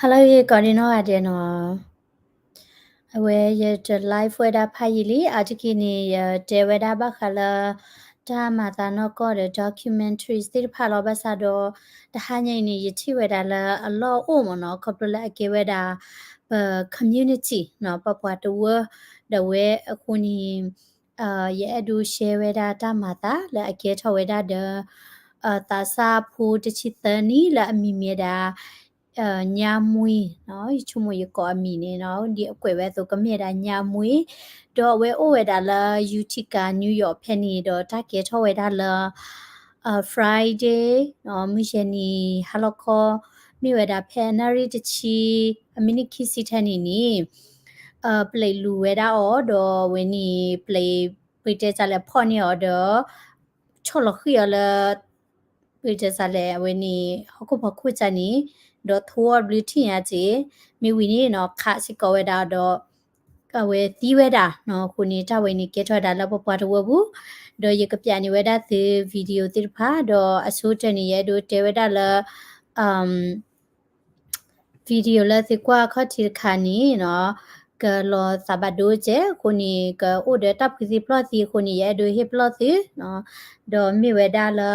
ဟါလၢအဂ့ၤ ကိးဒံနီၢ်ဂၤဒဲးနီၤ. အဝဲယတ live ဝဲဒၣ်ဖးယံာ်လံ, အါတက့ၢ်န့ၣ် ယတဲဝဲဒၣ်ဘၣ်ဃးလၢ တၢ်မၤသးနီၢ်ကီၢ်ဒီး documentaries သ့ၣ်တဖၣ်လီၤ. ဘၣ်ဆၣ်ဒီး တဟါညါအံၤန့ၣ် ယထံၣ်ဝဲဒၣ်လၢအလီၢ်အိၣ်မ့ၢ်နီၤ, ခီဖျိလၢအကဲဝဲဒၣ် ပ community နီၤ, ပပှၤတဝၢ ဒီးဝဲအဃိန့ၣ် ယအဲၣ်ဒိး share ဝဲဒၣ်တၢ်မၤသးလၢအကဲထီၣ်ဝဲဒၣ်ဒီး သးစၢ်ဖိတဆံသၢနံၣ်လၢအမံၤမ့ၢ်ဝဲဒၣ် ညါမွ့နီၤ, ယဆိကမိၣ်ယကိးအမံၤန့ၣ်နီၤ, ဒ်အကွဲးဝဲအသိး ကမ့ၢ်ဝဲဒၣ်ညါမွ့, ဒီးအဝဲအိၣ်ဝဲဒၣ်လၢ Utica New York ဖဲန့ၣ် ဒီးတၢ်ကဲထီၣ်ဝဲဒၣ်လၢ Friday နီၤ, မုၢ်ယဲၢ်နံၤဟါလီၤခီ မ့ၢ်ဝဲဒၣ်ဖဲအနၣ်ရံၣ်တဆံ အမံးနံးခံဆံထဲန့ၣ်န့ၣ် ပလံးလူၤဝဲဒၣ်အီၤ ဒီးအဝဲန့ၣ် ပလံး ပတဲစးလဲၣ် ဖီၣ်န့ၢ်အီၤဒီး ဆီၣ်လီၤဃံၣ်အီၤလၢ ပတဲစးလဲၣ် အဝဲန့ၣ် ဟီၣ်ခိၣ်ဖီခိၣ်စၢ်န့ၣ် ဒီးထိအီၤတဘျုးထံၣ်ညါက့ၤ မ့ၢ်ဝံၤန့ၣ်နီၤ ခးစ့ၢ်ကီးဝဲဒၣ်ဒီး အဝဲသံဝဲဒၣ်နီၤ. အဃိန့ၣ် တၢ်ဝဲန့ၣ်ကဲထီၣ်ဝဲဒၣ်လၢပပှၤတဝၢပူၤ ဒီးယကပျးန့ၢ်ဝဲဒၣ်သု video သ့ၣ်တဖၣ် ဒီးအဆိကတၢၢ်န့ၣ် ယအဲၣ်ဒိးတဲဝဲဒၣ်လၢ video လၢသုကွၢ်အခီၣ်ထံးတခါန့ၣ်နီၤ ကလီၤသးဘၣ်ဒိကဲး, အဃိန့ၣ် ကအိၣ်ဒီးတၢ်ဖှံသံပျီၢ်သံအဃိန့ၣ် ယအဲၣ်ဒိးဟ့ၣ်ပလီၢ်သုနီၤ. ဒီးမ့ၢ်ဝဲဒၣ်လၢ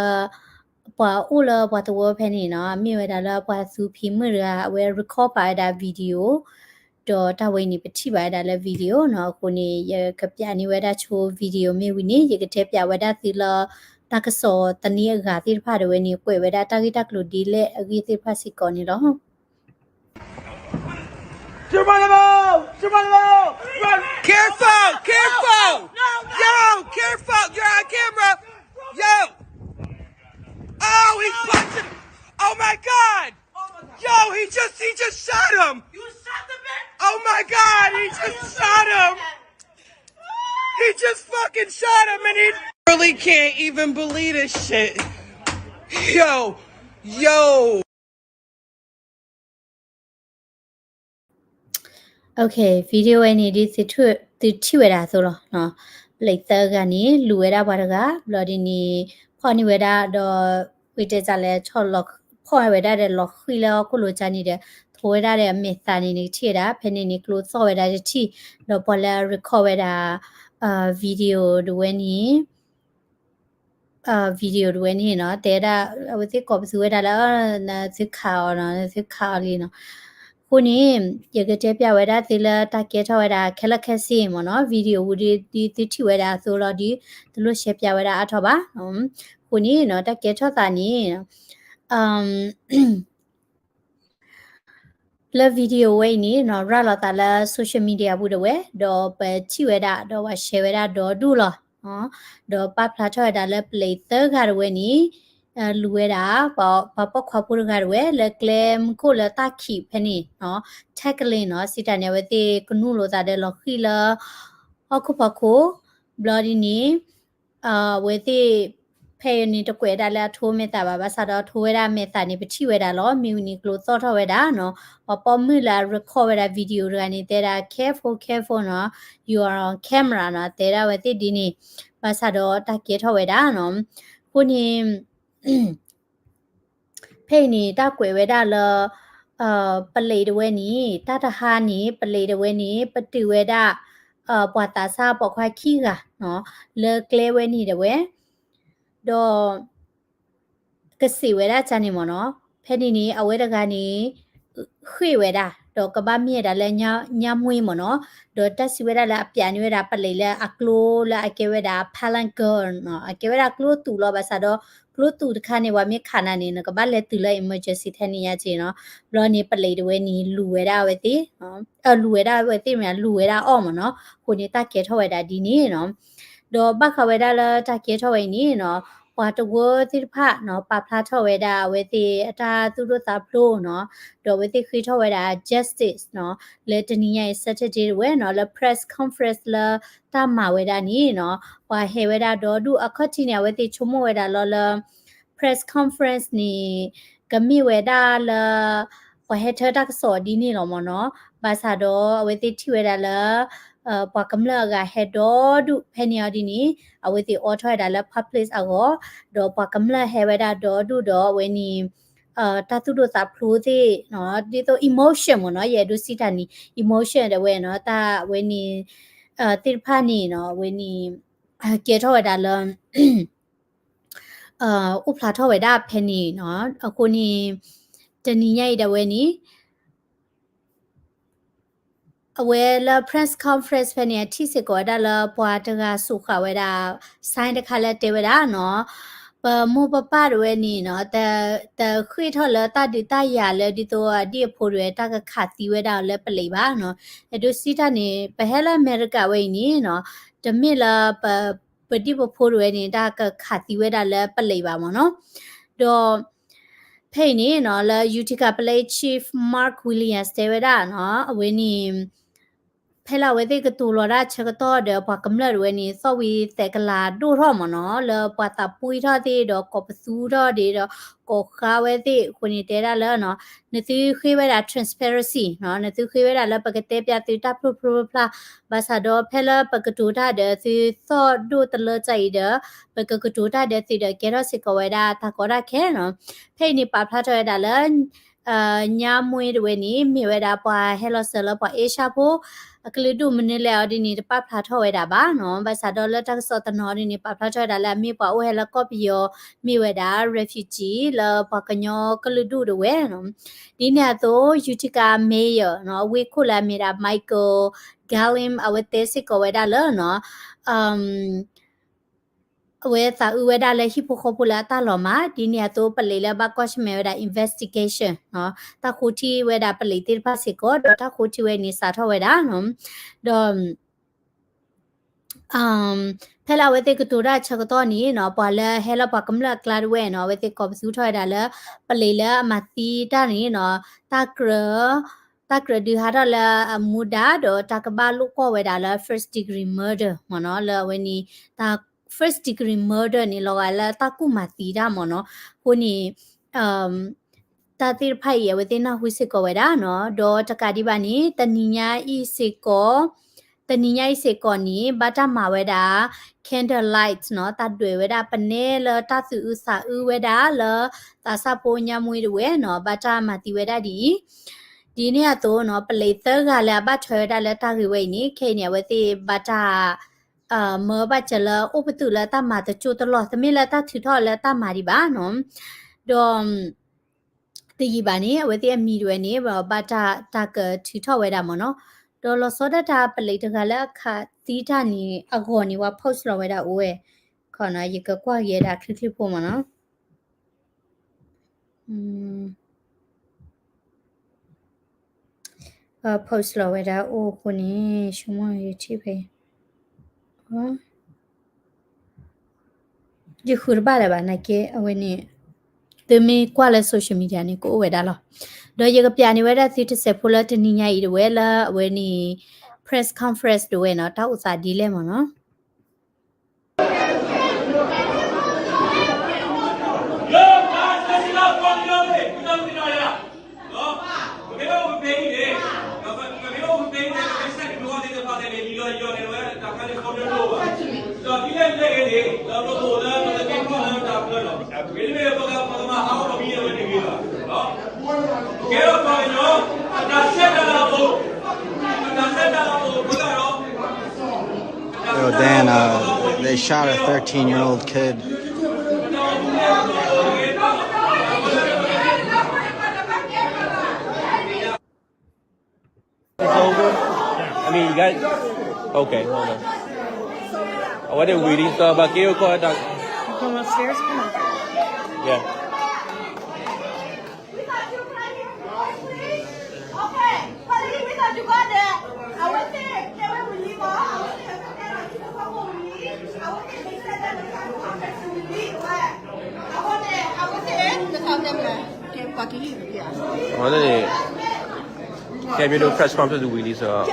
ပှၤအိၣ်လၢပှၤတဝၢဖဲန့ၣ်နီၤ, မ့ၢ်ဝဲဒၣ်လၢပှၤသူဖံးမုၣ်တဂၤ အဝဲ record ပာ်ဝဲဒၣ် video ဒီးတၢ်ဝဲအံၤန့ၣ် ပထံၣ်ဘၣ်ဝဲဒၣ်လၢ video နီၤ. အဃိန့ၣ် ယကပျးန့ၢ်ဝဲဒၣ်ဆိ video မ့ၢ်ဝံၤန့ၣ် ယကတဲပျးဝဲဒၣ်သုလၢ တၢ်ကစီၣ်သန့အဂၤသ့ၣ်တဖၣ်ဒီးဝဲန့ၣ် ကွဲးဝဲဒၣ်တၢ်ဂ့ၢ်တၢ်ကျိၤဒ်လဲၣ်အဂ့ၢ်သ့ၣ်တဖၣ်စ့ၢ်ကီးန့ၣ်လီၤ. Geronimo! Geronimo! Run! Careful! Careful! No, no, no! Yo, careful! You're on camera! Yo! Oh, he's busting! Oh my God! Yo, he just he just shot him! You shot the man! Oh my God! He just shot him! He just fucking shot him and he really can't even believe this shit. Yo, yo. Okay, video ဝဲန့ၣ် ဒ်သုထံၣ်ဝဲဒၣ်အသိးလီၤ. ပလံးသၢဂၤန့ၣ် လူၤဝဲဒၣ်ပှၤတဂၤ ဘျီဒ်န့ၣ် ဖီၣ်န့ၢ်ဝဲဒၣ်ဒီး ဝံၤတဲစးလဲၣ် ဆီၣ်လီၤ ဖီၣ်ဝဲဒၣ်ဒီးလီၤဃံၣ်လၢဟီၣ်ခိၣ်လိၤကၢ်န့ၣ်ဒီး ထိဝဲဒၣ်ဒီးအမဲာ်သးန့ၣ် နကထံၣ်ဝဲဒၣ် ဖဲန့ၣ်န့ၣ် ကျိသီၣ်ဝဲဒၣ်တထံၣ် ဒီးပှၤလၢအ record ဝဲဒၣ် video တဝဲန့ၣ် video တဝဲန့ၣ်နီၤ တဲဒၣ် အဝဲသ့ၣ်ကိးပသူဝဲဒၣ်လၢ နသုခးအီၤနီၤ နသုခးအီၤလံနီၤ. အဃိန့ၣ် ယကတဲပျးဝဲဒၣ်သုလၢတၢ်ကဲထီၣ်ဝဲဒၣ်ခဲလၢာ်ခဲဆ့မ့ၢ်နီၤ video ဝံၤဒ်သုထံၣ်ဝဲဒၣ်အသိးလီၤ ဒ်သုလိၣ်ရှဲပျးဝဲဒၣ်အါထီၣ်ဘၣ်. အဃိန့ၣ်နီၤ တၢ်ကဲထီၣ်သးန့ၣ် လၢ video ဝဲအံၤန့ၣ်နီၤ ရၤလီၤသးလၢ social media ပူၤဒၣ်ဝဲ ဒီးပထံၣ်ဝဲဒၣ် ဒီးပှၤ share ဝဲဒၣ်ဒီဒူၣ်လီၤ. ဒီးပာ်ဖျါထီၣ်ဝဲဒၣ်လၢပလံးသၢဂၤဒၣ်ဝဲန့ၣ် လူၤဝဲဒၣ် ပှၤပိာ်ခွါဖိတဂၤဒၣ်ဝဲ လၢကျဲမုၢ်ခိၣ်လၢတၢ်ခံးဖဲန့ၣ် Tackley နီၤ စံးတၢ်န့ၣ် အဝဲသ့ၣ်ကနူၢ်လိာ်သးဒီးလီၤဃံၣ်လၢ ဟီၣ်ခိၣ်ဖီခိၣ် ဘျီဒ်န့ၣ် အဝဲသ့ၣ် ဖဲအံၤန့ၣ် တကွဲးဒၣ်လၢအထိမဲာ်သးဘၣ် ဘၣ်ဆၣ်ဒီးထိဝဲဒၣ်မဲာ်သးန့ၣ် ပထံၣ်ဝဲဒၣ်လီၤ. မ့ၢ်ဝံၤန့ၣ်ကျိသီၣ်ထီၣ်ဝဲဒၣ်နီၤ ပှၤပိာ်မုၣ်လၢအ record ဝဲဒၣ် video တဂၤန့ၣ် တဲဒၣ် careful careful နီၤ you are on camera နီၤ တဲဒၣ်ဝဲသ့ၣ်ဒ်န့ၣ် ဘၣ်ဆၣ်ဒီးတၢ်ကဲထီၣ်ဝဲဒၣ်နီၤ. အဃိန့ၣ် ဖဲအံၤန့ၣ် တၢ်ကွဲးဝဲဒၣ်လၢ ပလံးတဝဲန့ၣ် တၢ်တဟါန့ၣ် ပလံးတဝဲန့ၣ် ပတုာ်ဝဲဒၣ် ပှၤသးစၢ်ပိာ်ခွါခံဂၤနီၤ လၢကျဲဝဲန့ၣ်ဒၣ်ဝဲ ဒီး ကစံးဝဲဒၣ်ကန့ၣ်မ့ၢ်နီၤ ဖဲန့ၣ်န့ၣ် အဝဲတဂၤန့ၣ် ဃ့ၢ်ဝဲဒၣ် ဒီးကဘၣ်မ့ၢ်ဝဲဒၣ်လၢညါမှံမ့ၢ်နီၤ ဒီးတၢ်စံးဝဲဒၣ်လၢအပျးန့ၢ်ဝဲဒၣ်ပလံးလၢအကျိလၢအကဲဝဲဒၣ် Palanca နီၤ အကဲဝဲဒၣ်ကျိတူာ်လီၤ ဘၣ်ဆၣ်ဒီး ကျိတူာ်တခါန့ၣ် ပှၤမ့ၢ်ခးနၤန့ၣ် နကဘၣ်လဲၤတုၤလၢ emergency ထဲန့ၣ်ညါက့နီၤ ဘျီန့ၣ်ပလံးတဝဲန့ၣ် လူၤဝဲဒၣ်အဝဲသ့ၣ် လူၤဝဲဒၣ်အဝဲသ့ၣ်မ့ၢ် လူၤဝဲဒၣ်အီၣ်မ့ၢ်နီၤ အဃိန့ၣ်တၢ်ကဲထီၣ်ဝဲဒၣ်ဒ်န့ၣ်နီၤ ဒီးဘၣ်ဃးဝဲဒၣ်လၢတၢ်ကဲထီၣ်ဝဲအံၤန့ၣ်နီၤ ပှၤတဝၢသ့ၣ်တဖၣ်နီၤ ပာ်ဖျါထီၣ်ဝဲဒၣ်အဝဲသ့ၣ်အတၢ်သူၣ်ဒိၣ်သးဖျိးနီၤ ဒီးအဝဲသ့ၣ်ဃ့ထီၣ်ဝဲဒၣ် justice နီၤ လၢတနံၤညါအံၤ Saturday တဝဲနီၤ လၢ press conference လၢတၢ်မၤဝဲဒၣ်န့ၣ်နီၤ ပှၤဟဲဝဲဒၣ်ဒီဒူၣ်အခီၣ်ထံးန့ၣ် အဝဲသ့ၣ်ဆိကမိၣ်ဝဲဒၣ်လီၤလၢ press conference န့ၣ် ကမ့ၢ်ဝဲဒၣ်လၢ ပှၤဟဲထၢတၢ်ကစီၣ်ဒ်န့ၣ်လီၤမ့ၢ်နီၤ ဘၣ်ဆၣ်ဒီးအဝဲသ့ၣ်ထံၣ်ဝဲဒၣ်လၢ ပှၤကမျၢၢ်အဂၤဟဲဒီဒူၣ်ဖဲန့ၣ်အီၤဒ်န့ၣ် အဝဲသ့ၣ်အိးထီၣ်ဝဲဒၣ်လၢ public အဂီၢ် ဒီးပှၤကမျၢၢ်ဟဲဝဲဒၣ်ဒီဒူၣ်ဒီးအဝဲန့ၣ် တၢ်သူၣ်ဒိၣ်သးဖျိးသ့ၣ်နီၤ ဒ်သိး emotion မ့ၢ်နီၤ ယအဲၣ်ဒိးစံးတၢ်န့ၣ် emotion ဒၣ်ဝဲနီၤ တၢ်ဝဲန့ၣ် သ့ၣ်တဖၣ်န့ၣ်နီၤ အဝဲန့ၣ် ကဲထီၣ်ဝဲဒၣ်လၢ အိၣ်ဖျါထီၣ်ဝဲဒၣ်ဖဲန့ၣ်နီၤ အဃိန့ၣ် တနံၤညါအံၤဒၣ်ဝဲန့ၣ် အဝဲလၢ press conference ဖဲန့ၣ် အထံၣ်စ့ၢ်ကီးဝဲဒၣ်လၢပှၤတဂၤစူးဃာ်ဝဲဒၣ် sign တခါလၢတဲဝဲဒၣ်နီၤ ပမိၢ်ပပၢ်တဝဲန့ၣ်နီၤ တဃ့ၢ်ထီၣ်လၢတၢ်ဒုးတၢ်ယၤလၢဒ်သိးအဒံၣ်အဖိတဝဲ တၢ်ကခးသံဝဲဒၣ်အီၤလၢပလံးဘၣ်နီၤ အဲၣ်ဒိးစံးတၢ်န့ၣ် ပဟဲလၢအမဲရကၤဝဲအံၤန့ၣ်နီၤ တမ့ၢ်လၢပ ပဒံၣ်ပဖိတဝဲန့ၣ် တၢ်ကခးသံဝဲဒၣ်လၢပလံးဘၣ်မ့ၢ်နီၤ ဒီး ဖဲအံၤန့ၣ်နီၤ လၢ Utica Police Chief Mark Williams တဲဝဲဒၣ်နီၤ အဝဲန့ၣ် ဖဲလၢအဝဲသ့ၣ်ကတိၤလီၤဒၣ်ဆၢကတီၢ်ဒီးပှၤကမျၢၢ်တဝဲန့ၣ် သီၣ်ဝံၤသဲးကလၤဒိၣ်ထီၣ်မ့ၢ်နီၤ လၢပှၤသးပှံၢ်ထီၣ်သ့ၣ်ဒီးကိးပသူထီၣ်ဒ့ဒီး ကိးဃါဝဲသ့ၣ်အဃိန့ၣ်တဲဒၣ်လၢနီၤ နသုဃ့ဝဲဒၣ် transparency နီၤ နသုဃ့ဝဲဒၣ်လၢပကတဲပၠးသုတၢ်ဖျိဖျိဖျါဖျါ ဘၣ်ဆၣ်ဒီးဖဲလၢပကတိၤတၢ်ဒီးသုသီၣ်ဒိၣ်တလၢကၠၢ်အံၤဒီး ပကကတိၤတၢ်ဒီးသုဒီးကဲထီၣ်စ့ၢ်ကီးဝဲဒၣ်တၢ်ကီတၢ်ခဲနီၤ ဖဲအံၤန့ၣ်ပာ်ဖျါထီၣ်ဝဲဒၣ်လၢ ညါမွ့တဝဲန့ၣ် မ့ၢ်ဝဲဒၣ်ပှၤဟဲလီၤစၢၤလၢပှၤအ့ရှါဖိ အကလုာ်ဒူၣ်မနုၤလဲၣ်အီၤဒ်န့ၣ် တပာ်ဖျါထီၣ်ဝဲဒၣ်ဘၣ်နီၤ ဘၣ်ဆၣ်ဒီးလၢတၢ်ကစီၣ်တနီၤဒ်န့ၣ် ပာ်ဖျါထီၣ်ဝဲဒၣ်လၢအမ့ၢ်ပှၤအိၣ်ဟဲလၢကီၢ်ပယီၤ မ့ၢ်ဝဲဒၣ် refugee လၢပှၤကညီကလုာ်ဒူၣ်တဝဲနီၤ ဒ်န့ၣ်အသိး Utica mayor နီၤ အဝ့ၢ်ခိၣ်လၢအမ့ၢ်ဒၣ် Michael Gallim အဝဲတဲစ့ၢ်ကီးဝဲဒၣ်လၢနီၤ အဝဲသးအုးဝဲဒၣ်လၢဟံၣ်ဖိဃီဖိလၢအတၢ်လီၤမၢ် ဒ်န့ၣ်အသိးပလံးလၢဘၣ်ကွၢ်ဆၢၣ်မဲာ်ဝဲဒၣ် investigation နီၤ တၢ်ဃိထံဝဲဒၣ်ပလံးသ့ၣ်တဖၣ်စ့ၢ်ကီး ဒီးတၢ်ဃိထံဝဲန့ၣ်စးထီၣ်ဝဲဒၣ်နီၤ ဒီး ဖဲလၢအဝဲသ့ၣ်ကတိၤတၢ်ဆၢကတီၢ်န့ၣ်နီၤ ပှၤလၢဟဲလၢပှၤကမျၢၢ်အကျါတဝဲနီၤ အဝဲသ့ၣ်ကိးပသူထီၣ်ဝဲဒၣ်လၢ ပလံးလၢအမၤသံတၢ်န့ၣ်နီၤ တၢ်ကြၢး တၢ်ကြၢးဒုးဟးထီၣ်လၢအမူဒါ ဒီးတၢ်ကဘၣ်လိာ်ကွီၢ်ဝဲဒၣ်လၢ first degree murder မ့ၢ်နီၤ လၢအဝဲန့ၣ် တၢ် first degree murder န့ၣ် လီၤဂာ်လၢတၢ်ကူၣ်မၤသံတၢ်မ့ၢ်နီၤ အဃိန့ၣ် တၢ်သ့ၣ်တဖၣ်အံၤ အဝဲသ့ၣ်နၢ်ဟူစ့ၢ်ကီးဝဲဒၣ်နီၤ ဒီးတကးဒံးဘၣ်န့ၣ် တနံၤညါအံၤစ့ၢ်ကီး တနံၤညါအံၤစ့ၢ်ကီးန့ၣ် ဘၣ်တၢ်မၤဝဲဒၣ် candlelight နီၤ တၢ်ဒွဲၣ်ဝဲဒၣ်ပနဲလၢတၢ်သူၣ်အုးသးအုးဝဲဒၣ်လၢ သးစၢ်ဖိညါမွ့တဝဲနီၤ ဘၣ်တၢ်မၤသံဝဲဒၣ်ဒ်အံၤ ဒ်န့ၣ်အသိးနီၤ ပလံးသၢဂၤလၢအဘၣ်ထွဲဝဲဒၣ်လၢတၢ်ဂ့ၢ်ဝဲအံၤန့ၣ် ခဲအံၤန့ၣ် အဝဲသ့ၣ်ဘၣ်တၢ် မၢဘၣ်စၢၤလၢအိၣ်ပသူးလၢတၢ်မၤတကၠိတလီၢ် တမ့ၢ်လၢတၢ်ထုးထီၣ်လၢတၢ်မၤဒံးဘၣ်နီၤ ဒီး တယံာ်ဘၣ်န့ၣ် အဝဲသ့ၣ်အမံၤတဝဲန့ၣ် ဘၣ်တၢ်တၢ်ကထုးထီၣ်ဝဲဒၣ်မ့ၢ်နီၤ ဒီးလီၤဆီဒၣ်တၢ်ပလံးတဂၤလၢအခးသံတၢ်န့ၣ် အဂီၢ်န့ၣ် ပှၤ post လီၤဝဲဒၣ်အိၣ်ဝဲ ခီနီၤ ယကကွၢ်က့ၤဝဲဒၣ်ချ့ချ့ဖိမ့ၢ်နီၤ post လီၤဝဲဒၣ်အိၣ်အဃိန့ၣ် ဆိကမိၣ်ယထံၣ်ဖဲ ယဃုတဘၣ်လၢၤဘၣ် နာ်က့ အဝဲန့ၣ် သုမ့ၢ်ကွၢ်လၢ social media န့ၣ် ကအိၣ်ဝဲဒၣ်လီၤ. ဒီးယကပျးန့ၢ်ဝဲဒၣ်သုတစဲးဖိလၢတနံၤညါအံၤတဝဲလၢအဝဲန့ၣ် press conference တဝဲနီၤ တၢ်အိၣ်သးဒ်လဲၣ်မ့ၢ်နီၤ. Yo, Dan, uh, they shot a thirteen-year-old kid. It's over? I mean, you got, okay, hold on. I want to read it, so about Gail called doc- Come upstairs, come on. Yeah. Can you do press conference with Willie? So.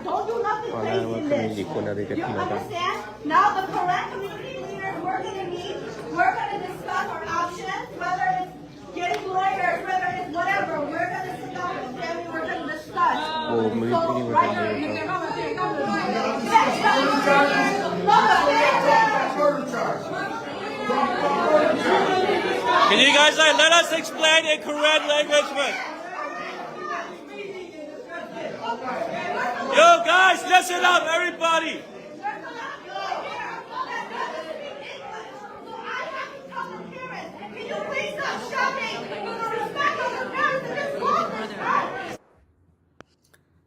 Don't do nothing crazy in this. You understand? Now the Karen community leaders, we're gonna meet. We're gonna discuss our options, whether it's getting lawyers, whether it's whatever. We're gonna sit down with them and we're gonna discuss. So right now, you can come and take a look at this. Can you guys, like, let us explain in Karen language, man? Yo, guys, listen up, everybody.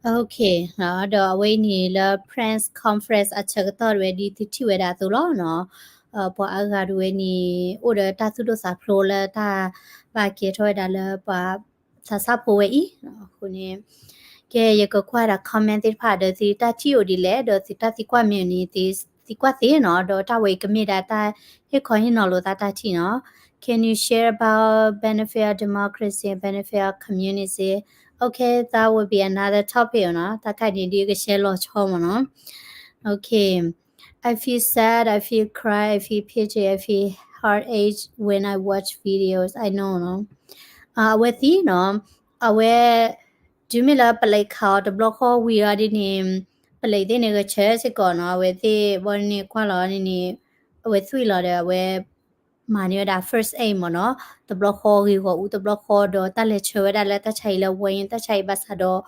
Okay ဒီးအဝဲအံၤန့ၣ်လၢ press conference အဆၢကတီၢ်တဝဲဒ်သုထံၣ်ဝဲဒၣ်အသိးလီၤနီၤ. ပှၤအါဂၤတဝဲန့ၣ် အိၣ်ဒီးတၢ်သူၣ်ဒိၣ်သးဖျိးလၢတၢ်ဘၣ်ကဲထီၣ်ဝဲဒၣ်လၢပှၤသးစၢ်ဖိဝဲအံၤအဃိန့ၣ် ကဲယကကွၢ်ဒၣ် comment သ့ၣ်တဖၣ်ဒီးသုတၢ်ထံၣ်အိၣ်ဒ်လဲၣ် ဒီးသုတၢ်သံကွၢ်မ့ၢ်န့ၣ် သံကွၢ်သ့နီၤ ဒီးတၢ်ဝဲအံၤကမ့ၢ်ဒၣ်တၢ်ဟ့ၣ်ခီဟ့ၣ်နီၤလိာ်သးတၢ်ထံၣ်နီၤ. Can you share about benefit of democracy and benefit of community? Okay, that would be another topic နီၤ. တၢ်ခါန့ၣ်ဒ်က share လီၤဆီမ့ၢ်နီၤ. Okay. I feel sad, I feel cry, I feel pity, I feel heartache when I watch videos. I know နီၤ. အဝဲသ့ၣ်နီၤ အဝဲ တုၤမ့ၢ်လၢပလံးခးအီၤတဘျီဃီဝံၤအီၤဒ်န့ၣ် ပလံးသ့ၣ်န့ၣ်ဂဲၤဆၢစ့ၢ်ကီးနီၤ အဝဲသ့ၣ်ဘီန့ၣ်ကွၢ်လီၤန့ၣ် အဝဲသွံၣ်လီၤဒီးအဝဲ မၤန့ၢ်ဝဲဒၣ် first aid မ့ၢ်နီၤ တဘျီဃီဂ့ၤဂီၤအူတဘျီဃီဒီးတၢ်လဲၤဆၢဝဲဒၣ်လၢတၢ်ဆါအံၤလၢ warning တၢ်ဆါအံၤဘၣ်ဆၣ်ဒီး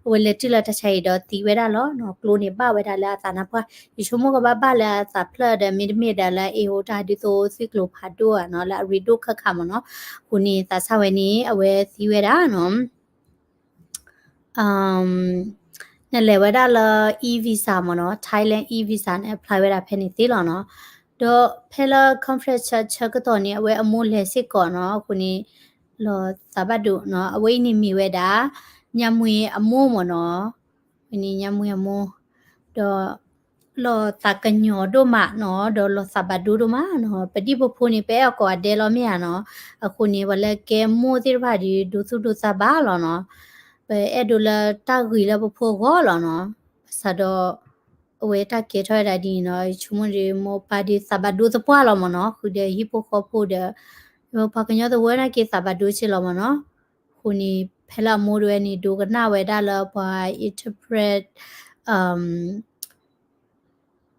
အဝဲလဲၤတုၤလၢတၢ်ဆါအံၤဒီးသံဝဲဒၣ်လီၤနီၤ ကျိန့ၣ်ဘၣ်ဝဲဒၣ်လၢအသးနါပှၢ် ယဆိကမိၣ်ကဘၣ်ဘၣ်လၢအသးဖျၢၣ်ဒီးမ့တမ့ၢ်ဒီးလၢအ့ၣ်ဟိတၢ်ဒ်သိးသွံၣ်ကျိၤဖးဒိၣ်ဧါနီၤ လၢအရ့ဒိၣ်ခၢၣ်ခၣ်မ့ၢ်နီၤ အဃိန့ၣ်သးစၢ်ဝဲန့ၣ် အဝဲသံဝဲဒၣ်နီၤ နလဲၤဝဲဒၣ်လၢ e-visa မ့ၢ်နီၤ Thailand e-visa န့ၣ် apply ဝဲဒၣ်ဖဲန့ၣ်သ့လီၤနီၤ ဒီးဖဲလၢ conference ဆၢကတီၢ်န့ၣ် အဝဲအမိၢ်လဲၤစ့ၢ်ကီးနီၤ အဃိန့ၣ် လီၤသးဘၣ်ဒိနီၤ အဝဲအံၤန့ၣ်မ့ၢ်ဝဲဒၣ် ညါမွ့အမိၢ်မ့ၢ်နီၤ ဝဲန့ၣ်ညါမွ့အမိၢ် ဒီး လီၤသးကညီၤဒိၣ်မးနီၤ ဒီးလီၤသးဘၣ်ဒိဒိၣ်မးနီၤ ပဒံၣ်ပဖိန့ၣ် ပအဲၣ်အကိးဂၤဒဲးလီၤမ့ၢ်ဧါနီၤ အဃိန့ၣ် ပှၤလၢကဲမိၢ်သ့ၣ်တဖၣ်ဒီး ဒိသူၣ်ဒိသးဘၣ်လီၤနီၤ ပအဲၣ်ဒိးလၢတၢ်ဂ့ၤလၢပဖိအဂီၢ်လီၤနီၤ ဘၣ်ဆၣ်ဒီး အဝဲတၢ်ကဲထီၣ်ဝဲဒၣ်ဒ်န့ၣ်နီၤ ယဆိကမိၣ်ဒီး မိၢ်ပၢ်ဒီးသးဘၣ်ဒိသပှၢ်လီၤမ့ၢ်နီၤ ဃုာ်ဒီးဟံၣ်ဖိဃီဖိဒီး ပှၤကညီတဝၢနာ်က့သးဘၣ်ဒိက့လီၤမ့ၢ်နီၤ အဃိန့ၣ် ဖဲလၢအမိၢ်တဝဲန့ၣ် ဒိကနၣ်ဝဲဒၣ်လၢပှၤ interpret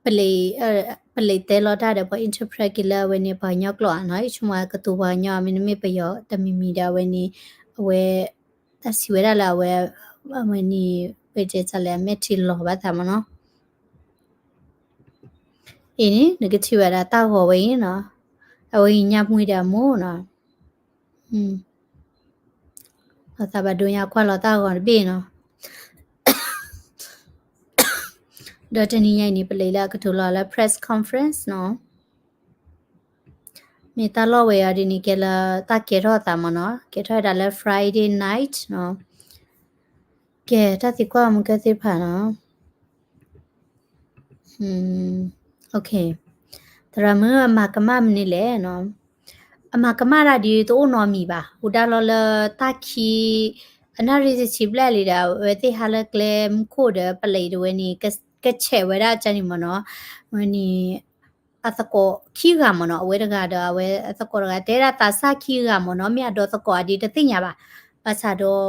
ပလံး ပလံးတဲလီၤတၢ်ဒီးပှၤ interpret က့ၤလၢအဝဲန့ၣ်ပှၤကညီကျိာ်ဧါနီၤ ယဆိကမိၣ်ကတိၤပှၤကညီ မ့တမ့ၢ်ပယီၤတမံၤမံၤဒီးအဝဲန့ၣ် အဝဲ တၢ်စံးဝဲဒၣ်လၢအဝဲ အဝဲန့ၣ် ဝဲတဲတၢ်လဲၣ် အမဲာ်ထံလီၤဘၣ်သးမ့ၢ်နီၤ အံၤန့ၣ် နကထံၣ်ဝဲဒၣ်တၢ်ဂီၤဝဲအံၤနီၤ အဝဲအံၤညါမွ့ဒီးအမိၢ်နီၤ လီၤသးဘၣ်ဒိညါကွၢ်လီၤတၢ်ဂီၤတဘ့ၣ်နီၤ ဒီးတနံၤညါအံၤန့ၣ် ပလံးလၢအကတိၤလီၤလၢ press conference နီၤ မ့ၢ်တၢ်လီၢ်ဝဲအံၤဒ်န့ၣ် ကဲလၢတၢ်ကဲထီၣ်အသးမ့ၢ်နီၤ ကဲထီၣ်ဝဲဒၣ်လၢ Friday night နီၤ ကဲ တၢ်သံကွၢ်မုၢ်ကၢသ့ၣ်တဖၣ်နီၤ သရၣ်မုၣ်အမၤကမၣ်မနုၤလဲၣ်နီၤ အမၤကမၣ်တၢ်ဒ်တအိၣ်နီတမံၤဘၣ် ဟူးဒါလီၤလၢတၢ်ခံ အနၣ်ရံၣ်တဆံဘျဲၣ်လံဒီး အဝဲသ့ၣ်ဟးလၢကျဲမုၢ်ခိၣ်ဒီး ပလံးတဝဲန့ၣ် ကဆဲးဝဲဒၣ်ကန့ၣ်မ့ၢ်နီၤ ဝဲန့ၣ် အသကိးခံဂၤမ့ၢ်နီၤ အဝဲတဂၤဒီးအဝဲအသကိးတဂၤ တဲဒၣ်သးစၢ်ခံဂၤမ့ၢ်နီၤ မ့ၢ်အဒီသကိးအဒ်တသ့ၣ်ညါဘၣ် ဘၣ်ဆၣ်ဒီး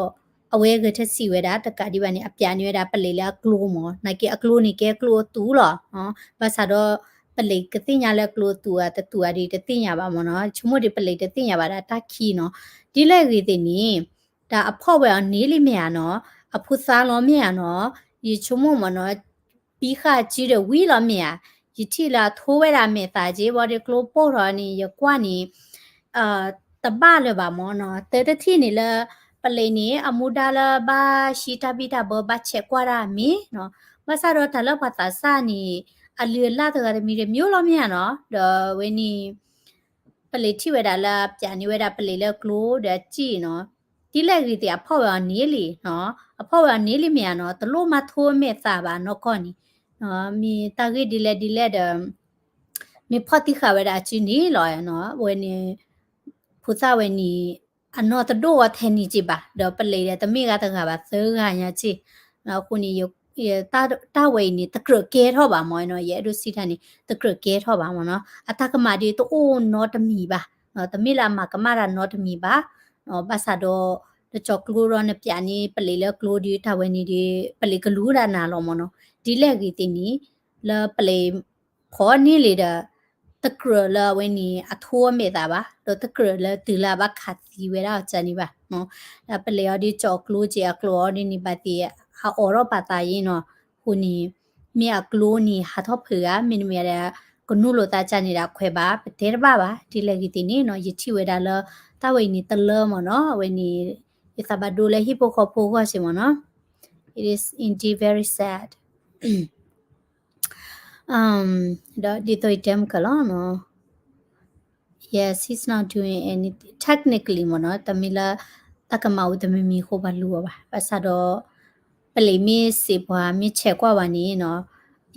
အဝဲဂဲၤထၢၣ်စံးဝဲဒၣ် တကးဒံးဘၣ်န့ၣ် အပျးန့ၢ်ဝဲဒၣ်ပလံးလၢအကျိမ့ၢ် နာ်က့အကျိန့ၣ်ကဲကျိအသူၣ်လီၤ ဘၣ်ဆၣ်ဒီး ပလံးကသ့ၣ်ညါလၢအကျိအသူၣ်ဧါ တသူၣ်ဧါဒ်တသ့ၣ်ညါဘၣ်မ့ၢ်နီၤ ဆိကမိၣ်ဒ်ပလံးတသ့ၣ်ညါဘၣ်ဒၣ်တၢ်ခံနီၤ ဒ်လဲၣ်ဂ့ၤသ့ၣ်န့ၣ် တၢ်အဖီၣ်ဝဲအီၤန့ၢ်လံမ့ၢ်ဧါနီၤ အဖိသၣ်လီၤမ့ၢ်ဧါနီၤ ယဆိကမိၣ်မ့ၢ်နီၤ ပံဃာ်စုဒီးဝံၤလီၤမ့ၢ်ဧါ ယထံၣ်လၢအထိဝဲဒၣ်အမဲာ်သၣ်က့ ဘၣ်ဒီးကျိပိၢ်ထီၣ်န့ၣ် ယကွၢ်န့ၣ် တဘၣ်လၢၤဘၣ်မ့ၢ်နီၤ တၢ်တထံၣ်န့ၣ်လၢ ပလံးန့ၣ် အမူဒါလၢဘၣ်ဟံးတၢ်ဘံၣ်တၢ်ဘၢ ဘၣ်ဆဲးကွၢ်တၢ်မ့ၢ်နီၤ ဘၣ်ဆၣ်ဒီးတၢ်လၢပှၤသးစၢ်န့ၣ် အလုၢ်အလၢ်တဂၤတမံၤတမံၤလီၤမ့ၢ်ဧါနီၤ ဒီးဝဲန့ၣ် ပလံးထံၣ်ဝဲဒၣ်လၢအပျးန့ၢ်ဝဲဒၣ်ပလံးလၢကျိဒီးအစံၣ်နီၤ ဒ်လဲၣ်ဂ့ၤသ့ၣ်အဖီၣ်ဝဲအီၤန့ၢ်လံနီၤ အဖီၣ်ဝဲအီၤန့ၢ်လံမ့ၢ်ဧါနီၤ တလိၣ်မၤထိအမဲာ်သၣ်ဘၣ်နီၢ်ကီၢ်န့ၣ် မ့ၢ်တၢ်ဂ့ၢ်ဒ်လဲၣ်ဒ်လဲၣ်ဒီး မ့ၢ်ဖီၣ်သံဃာ်ဝဲဒၣ်အစုန့ၣ်လီၤနီၤ အဝဲန့ၣ် ဖိသၣ်ဝဲန့ၣ် အနီၢ်တဒိၣ်ဝဲထဲန့ၣ်က့ဘၣ် ဒီးပလံးဒီးတမ့ၢ်ဂၤတဂၤဘၣ်သၢဂၤညါက့ အဃိန့ၣ် တၢ်ဝဲအံၤန့ၣ် တကြၢးကဲထီၣ်ဘၣ်မ့ၢ်နီၤ ယအဲၣ်ဒိးစံးတၢ်န့ၣ် တကြၢးကဲထီၣ်ဘၣ်မ့ၢ်နီၤ အတၢ်ကမၣ်ဒီးတအိၣ်နီတမံၤဘၣ် တမ့ၢ်လၢအမၤကမၣ်တၢ်နီတမံၤဘၣ် ဘၣ်ဆၣ်ဒီး နကၠီၤကျိဒီးနပျးန့ၢ်ပလံးလၢကျိဒီး တၢ်ဝဲန့ၣ်ဒီး ပလံးကလူၤဒၣ်နၤလီၤမ့ၢ်နီၤ ဒ်လဲၣ်ဂ့ၤသ့ၣ်န့ၣ် လၢပလံးဖီၣ်န့ၢ်လံဒီး တကြၢးလၢအဝဲန့ၣ် အထိအမဲာ်သးဘၣ်, ဒီးတကြၢးလၢတုၤလၢအဘၣ်ခးသံဝဲဒၣ်အီၤန့ၣ်ဘၣ်. ဒီးပလဲၤအီၤဒ်ကၠီၤကျိက့ၤအကျိၤအီၤဒ်န့ၣ် ဘၣ်သ့ၣ် အအိးထီၣ်ပာ်သးယ့ၣ်နီၤ, အဃိန့ၣ် မ့ၢ်အကျိန့ၣ် ဟးထီၣ်ဖုးဧါ, မ့တမ့ၢ်ဒီး ကနူၣ်လိာ်သးန့ၣ်ဒီးခွဲးဘၣ်, ပတဲတဘၣ်ဘၣ်, ဒ်လဲၣ်ဂ့ၤသ့ၣ်န့ၣ်နီၤ, ယထံၣ်ဝဲဒၣ်လၢ တၢ်ဝဲအံၤန့ၣ်တလၢမ့ၢ်နီၤ, အဝဲန့ၣ် ယသးဘၣ်ဒိလၢဟံၣ်ဖိဃီဖိအဂီၢ်စ့ၢ်မ့ၢ်နီၤ. It is indeed very sad. ဒီးဒ်သိးယတဲမုၢ်ကၢၤလီၤနီၤ, yes, he's not doing anything technically မ့ၢ်နီၤ, တမ့ၢ်လၢ တၢ်ကမၣ်အိၣ်တမံၤမံၤအဃိပှၤလူၤအီၤဘၣ်, ဘၣ်ဆၣ်ဒီး ပလဲၤမ့ၢ်စံးပှၤမ့ၢ်ဆဲးကွၢ်ဝဲန့ၣ်နီၤ,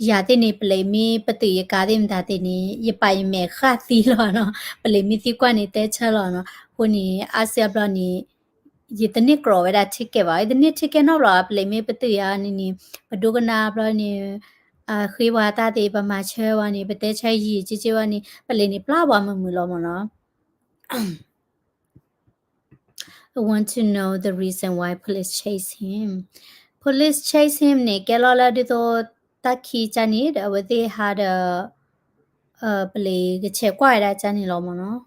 ယၤသ့ၣ်န့ၣ် ပလဲၤမ့ၢ်ပတုာ်ယကါသ့ၣ်မတၤသ့ၣ်န့ၣ် ယပာ်ယမဲာ်ဃၣ်သံလီၤနီၤ, ပလဲၤမ့ၢ်သံကွၢ်န့ၣ်တဲဆၢလီၤနီၤ, အဃိန့ၣ် အါစုအါဘျီန့ၣ် ယတန့ၢ်ကြီးဝဲဒၣ် ticket ဘၣ်, ယတန့ၢ် ticket နီတဘျီ, ပလဲၤမ့ၢ်ပတုာ်ယၤန့ၣ်န့ၣ် ပဒိကနၣ်ဘျီန့ၣ် ဃ့ပှၤတၢ်သ့ၣ် ပမၤဆၢဝဲန့ၣ် ပတဲဆၢယံာ်က့က့ဝဲန့ၣ် ပလဲၤန့ၣ်ပျၢ်ပှၤမုာ်မုာ်လီၤမ့ၢ်နီၤ. I want to know the reason why police chase him. Police chase him န့ၣ် ကဲလီၤလၢဒ်သိး တၢ်ခံကန့ၣ်ဒီး အဝဲသ့ၣ်ဟးဒီး ပလဲၤကဆဲးကွၢ်ဝဲဒၣ်ကန့ၣ်လီၤမ့ၢ်နီၤ.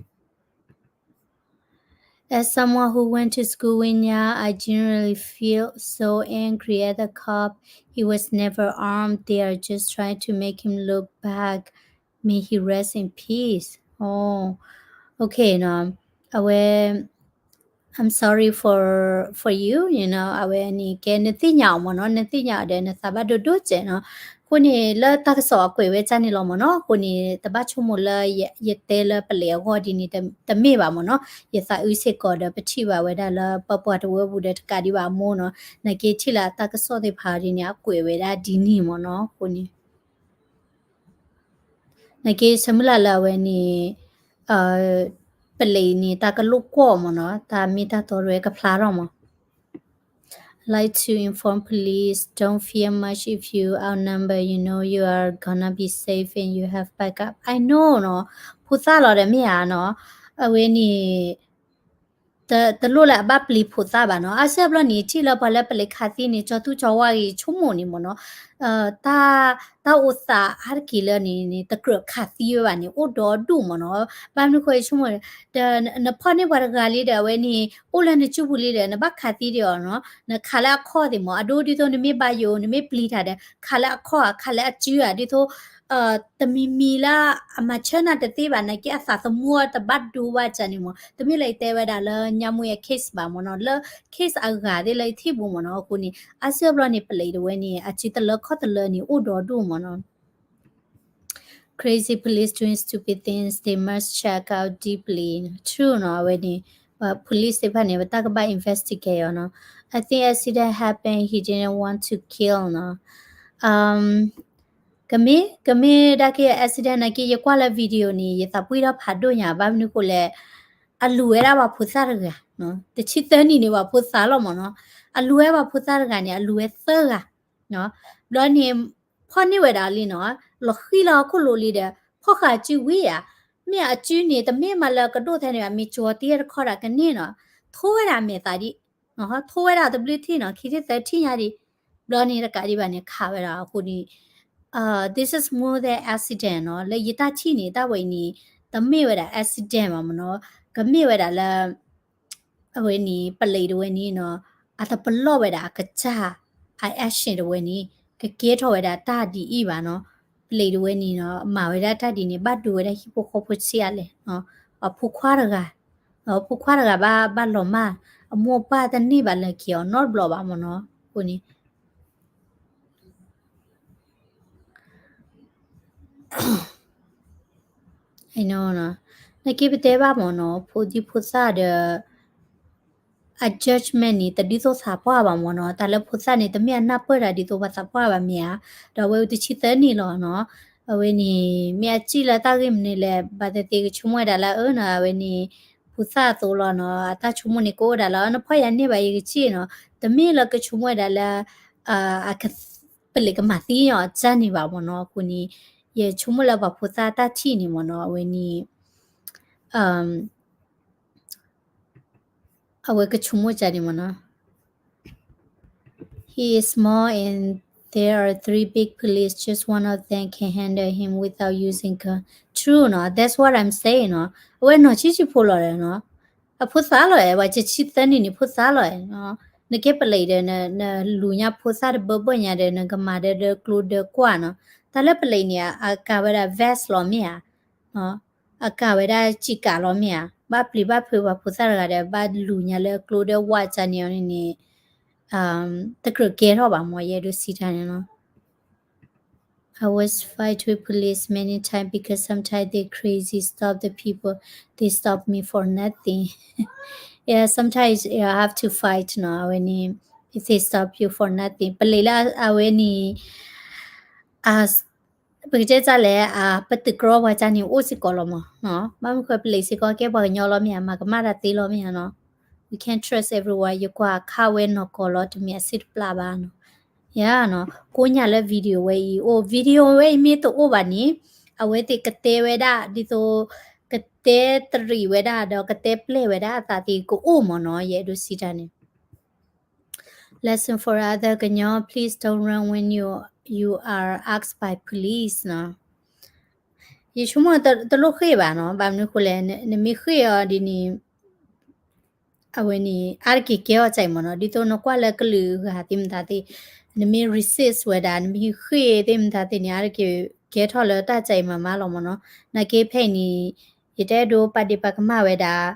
As someone who went to school in Nya, I generally feel so angry at the cop. He was never armed. They are just trying to make him look bad. May he rest in peace. Oh, okay နီၤ, အဝဲ I'm sorry for, for you, you know, အဝဲန့ၣ်ကဲ နသ့ၣ်ညါအီၤမ့ၢ်နီၤ, နသ့ၣ်ညါအီၤဒီး နသးဘၣ်ဒိဒိၣ်စဲးနီၤ. အဃိန့ၣ် လၢတၢ်ကစီၣ်အကွဲးဝဲကန့ၣ်လီၤမ့ၢ်နီၤ. အဃိန့ၣ် တဘၣ်ဆိကမိၣ်လၢယတဲလၢပလဲၤအဂီၢ်ဒ်န့ၣ် တမ့ၢ်ဘၣ်မ့ၢ်နီၤ. ယသးအုးစ့ၢ်ကီးဒီး ပထံၣ်ဘၣ်ဝဲဒၣ်လၢပပှၤတဝၢပူၤဒီး တကးဒံးဘၣ်အမိၢ်နီၤ. နာ်က့ထံၣ်လၢအတၢ်ကစီၣ်သ့ၣ်တဖၣ်ဒ်န့ၣ် အကွဲးဝဲဒၣ်ဒ်န့ၣ်မ့ၢ်နီၤ. အဃိန့ၣ် နာ်က့ ဆၢမုၢ်လၢ်လၢအဝဲန့ၣ် ပလဲၤန့ၣ် တၢ်ကလိၣ်ကွီၢ်မ့ၢ်နီၤ, တၢ်မ့ၢ်တၢ်တီတဝဲကဖျါထီၣ်မး. I like to inform police, don't fear much if you outnumber, you know you are gonna be safe and you have backup. I know နီၤ, ဖိသၣ်လီၤဒီးမ့ၢ်ဧါနီၤ, အဝဲန့ၣ် တလိၣ်လၢအဘၣ်ပျံၤဖိသၣ်ဘၣ်နီၤ. အါစုအါဘျီန့ၣ် ထံၣ်လၢပှၤလၢပလဲၤခးသံန့ၣ် ကၠီသူကၠီဝါဂ့ၤ ဆိကမိၣ်န့ၣ်မ့ၢ်နီၤ, တၢ်အိၣ်သးအါတက့ၢ်လၢန့ၣ်န့ၣ် တကြၢးခးသံဝဲဘၣ်န့ၣ် အိၣ်ဒီဒူၣ်မ့ၢ်နီၤ. ဘၣ်မနုၤဃိဆိကမိၣ် ဒီးနဖီၣ်န့ၢ်ပှၤတဂၤလံဒီး အဝဲန့ၣ် အိၣ်လၢနစုပူၤလံဒီး နဘၣ်ခးသံဒံးအီၤနီၤ. နခးလၢအခီၣ်သ့ၣ်မ့ၢ် အဒိဒ်သိးနမ့ၢ်ဘါယိၤ နမ့ၢ်ပျံၤတၢ်ဒီး ခးလၢအခီၣ်ဧါ ခးလၢအစုဧါ ဒ်သိး တမံၤမံၤလၢအမၤဆၢနၤတသ့ဘၣ် နာ်က့အသးသမူအတဘၣ်ဒိဘၣ်ကန့ၣ်မ့ၢ် တမ့ၢ်လၢယတဲဝဲဒၣ်လၢ ညါမူအ case ဘၣ်မ့ၢ်နီၤ လၢ case အဂၤသ့ၣ်လၢယထံၣ်ပူၤမ့ၢ်နီၤ အဃိန့ၣ် အါစုအါဘျီန့ၣ် ပလဲၤတဝဲန့ၣ် အစုတလၢခီၣ်တလၢန့ၣ် အိၣ်ဒီဒူၣ်မ့ၢ်နီၤ Crazy police doing stupid things, they must check out deeply. True နီၤ အဝဲန့ၣ် ပ police သ့ၣ်တဖၣ်န့ၣ် ပတၢ်ကဘၣ် investigate အီၤနီၤ I think accident happened, he didn't want to kill နီၤ ကမ့ၢ် ကမ့ၢ်ဒၣ်က့ accident နာ်က့ ယကွၢ်လၢ video န့ၣ် ယသးပှံၢ်ထီၣ်ဖးဒိၣ်ညါ ဘၣ်မနုၤဃိလဲၣ် အလူၤဝဲဒၣ်ပှၤဖိသၣ်တဂၤ တဆံသၢနံၣ်န့ၣ် ပှၤဖိသၣ်လီၤမ့ၢ်နီၤ အလူၤဝဲပှၤဖိသၣ်တဂၤန့ၣ် အလူၤဝဲသၢဂၤ ဘျီန့ၣ် ဖီၣ်န့ၢ်ဝဲဒၣ်လံနီၤ လီၤဃံလီၤဟီၣ်ခိၣ်လိၤလံဒီး ဖီၣ်ဃာ်စုဝံၤဧါ မ့ၢ်အစုန့ၣ် တမ့ၢ်မးလၢကဒိၣ်ထဲန့ၣ် အမ့ၢ်ကၠီၤတံၢ်တခီဒၣ်ကန့ၢ်နီၤ ထိဝဲဒၣ်အမဲာ်သးဒံး ထိဝဲဒၣ်တဘျုးထံၣ်နီၤ ခံထံၣ်သၢထံၣ်ညါဒံး ဘျီန့ၣ်တကးဒံးဘၣ်န့ၣ် ခးဝဲဒၣ်အဃိန့ၣ် this is more than accident နီၤ လၢယတၢ်ထံၣ်န့ၣ် တၢ်ဝဲအံၤန့ၣ် တမ့ၢ်ဝဲဒၣ် accident ဘၣ်မ့ၢ်နီၤ ကမ့ၢ်ဝဲဒၣ်လၢ အဝဲန့ၣ် ပလံးတဝဲန့ၣ်နီၤ အတပလီၢ်ဝဲဒၣ်အကစၢ် အ action တဝဲန့ၣ် ကကဲထီၣ်ဝဲဒၣ်တၢ်ဒ်အံၤဘၣ်နီၤ ပလံးတဝဲန့ၣ်နီၤ မၤဝဲဒၣ်တၢ်ဒ်န့ၣ် ဘၣ်ဒိဝဲဒၣ်ဟံၣ်ဖိဃီဖိဆံးအါလဲၣ် ပှၤဖိခွါတဂၤ ဖိခွါတဂၤဘၣ်ဘၣ်လီၤမၢ် အမိၢ်အပၢ်တန့ၢ်ဘၣ်လၢခံအီၤနီတဘျီဘၣ်မ့ၢ်နီၤ အဃိန့ၣ် I know နီၤ နက့ပတဲဘၣ်မ့ၢ်နီၤ ဖိဒံဖိသၣ်ဒီး အ judgment န့ၣ် တဒ်သိးသးပှၢ်ဘၣ်မ့ၢ်နီၤ တၢ်လၢဖိသၣ်န့ၣ် တမ့ၢ်အနၢ်ပၢၢ်တၢ်ဒ်သိးပှၤသးပှၢ်ဘၣ်မ့ၢ်ဧါ ဒီးအဝဲတဆံသၢနံၣ်လီၤနီၤ အဝဲန့ၣ် မ့ၢ်အစံၣ်လၢတၢ်ဂ့ၢ်မနုၤလဲၣ် ဘၣ်သ့ၣ်သ့ၣ်ကဆိကမိၣ်ဝဲဒၣ်လၢအၢနီၤ အဝဲန့ၣ် ဖိသၣ်အသိးလီၤနီၤ အတၢ်ဆိကမိၣ်န့ၣ် ကအိၣ်ဒၣ်လၢ နဖီၣ်ယၤန့ၢ်ဘၣ်ယကစံၣ်နီၤ တမ့ၢ်လၢကဆိကမိၣ်ဝဲဒၣ်လၢ ပလံးကမၤသံအီၤအစၢ်န့ၣ်ဘၣ်မ့ၢ်နီၤ အဃိန့ၣ် ယဆိကမိၣ်လၢပှၤဖိသၣ်တၢ်ထံၣ်န့ၣ်မ့ၢ်နီၤ အဝဲန့ၣ် အဝဲကဆိကမိၣ်ကန့ၣ်မ့ၢ်နီၤ He is small and there are three big police, just one of them can handle him without using gun. True true နီၤ, that's what I'm saying နီၤ, အဝဲနီၢ်ဆံးဆံးဖိလီၤဒီးနီၤ, အဖိသၣ်လီၤအဲၣ်, ဝဲဆံးဆံးသၢနံၣ်န့ၣ် ဖိသၣ်လီၤအဲၣ်နီၤ, နကဲပလံးဒီး နလူၤညါဖိသၣ်တဘၢဘၢၣ်ညါဒီး နကမၤဒီး ဒီးကျိဒီးကွၢ်နီၤ, တၢ်လၢပလံးန့ၣ် အကၤဝဲဒၣ် vest လီၤမ့ၢ်ဧါ အကၤဝဲဒၣ်စံးကၤလီၤမ့ၢ်ဧါ, ဘၣ်ပျံၤဘၣ်ဖုးပှၤဖိသၣ်တဂၤဒီး ဘၣ်လူၤညါလၢကျိဒီးဝၣ်ကၢ်န့ၣ်အီၤန့ၣ်န့ၣ်, တကြၢးကဲထီၣ်ဘၣ်မ့ၢ် ယအဲၣ်ဒိးစံးတၢ်န့ၣ်နီၤ. I was fight with police many times because sometimes they crazy stop the people, they stop me for nothing. Yeah, sometimes you have to fight နီၤ, အဝဲန့ၣ် if they stop you for nothing ပလံးလၢအဝဲန့ၣ် ပကတဲတၢ်လဲၣ်, ပသုးကြီပှၤကၢ်န့ၣ်အိၣ်စ့ၢ်ကီးလီၤမ့ၢ်နီၤ, ဘၣ်မနုၤဃိပလံးစ့ၢ်ကီးကဲပှၤကညီလီၤမ့ၢ်ဧါ, မၤကမၣ်တၢ်သ့လီၤမ့ၢ်ဧါနီၤ, we can't trust everyone, ယကွၢ်ခါဝဲနီၢ်ကီၢ်လီၤ တမ့ၢ်အစ့တပျၢ်ဘၣ်နီၤ, ယၤနီၤ, ကိးညၣ်လၢ video ဝဲအံၤအိၣ်, video ဝဲအံၤမ့ၢ်တအိၣ်ဘၣ်န့ၣ်, အဝဲသ့ၣ်ကတဲဝဲဒၣ် ဒ်သိး ကတဲတရံးဝဲဒၣ် ဒီးကတဲပျဲၢ်ဝဲဒၣ်အသးသ့ၣ်ကအိၣ်မ့ၢ်နီၤ, ယအဲၣ်ဒိးစံးတၢ်န့ၣ် Lesson for other ကညီ, please don't run when you, you are asked by police နီၤ, ယဆိကမိၣ်တလိၣ်ဃ့ၢ်ဘၣ်နီၤ, ဘၣ်မနုၤဃိလဲၣ်, နမ့ၢ်ဃ့ၢ်အီၤဒ်န့ၣ် အဝဲန့ၣ် အါတက့ၢ်ကဲထီၣ်ကၢ်အံၤမ့ၢ်နီၤ, ဒ်သိးနကွၢ်လၢကလုာ်ဂၤသ့ၣ်မတၤသ့ၣ်, နမ့ၢ် resist ဝဲဒၣ်, နမ့ၢ်ဃ့ၢ်သ့ၣ်မတၤသ့ၣ်န့ၣ် အါတက့ၢ်ကဲထီၣ်လၢတၢ်ကၢ်အံၤမးမးလီၤမ့ၢ်နီၤ, နာ်က့ဖဲအံၤန့ၣ် ယတအဲၣ်ဒိးပာ်ဒ့ၣ်ပာ်ကမၣ်ဝဲဒၣ်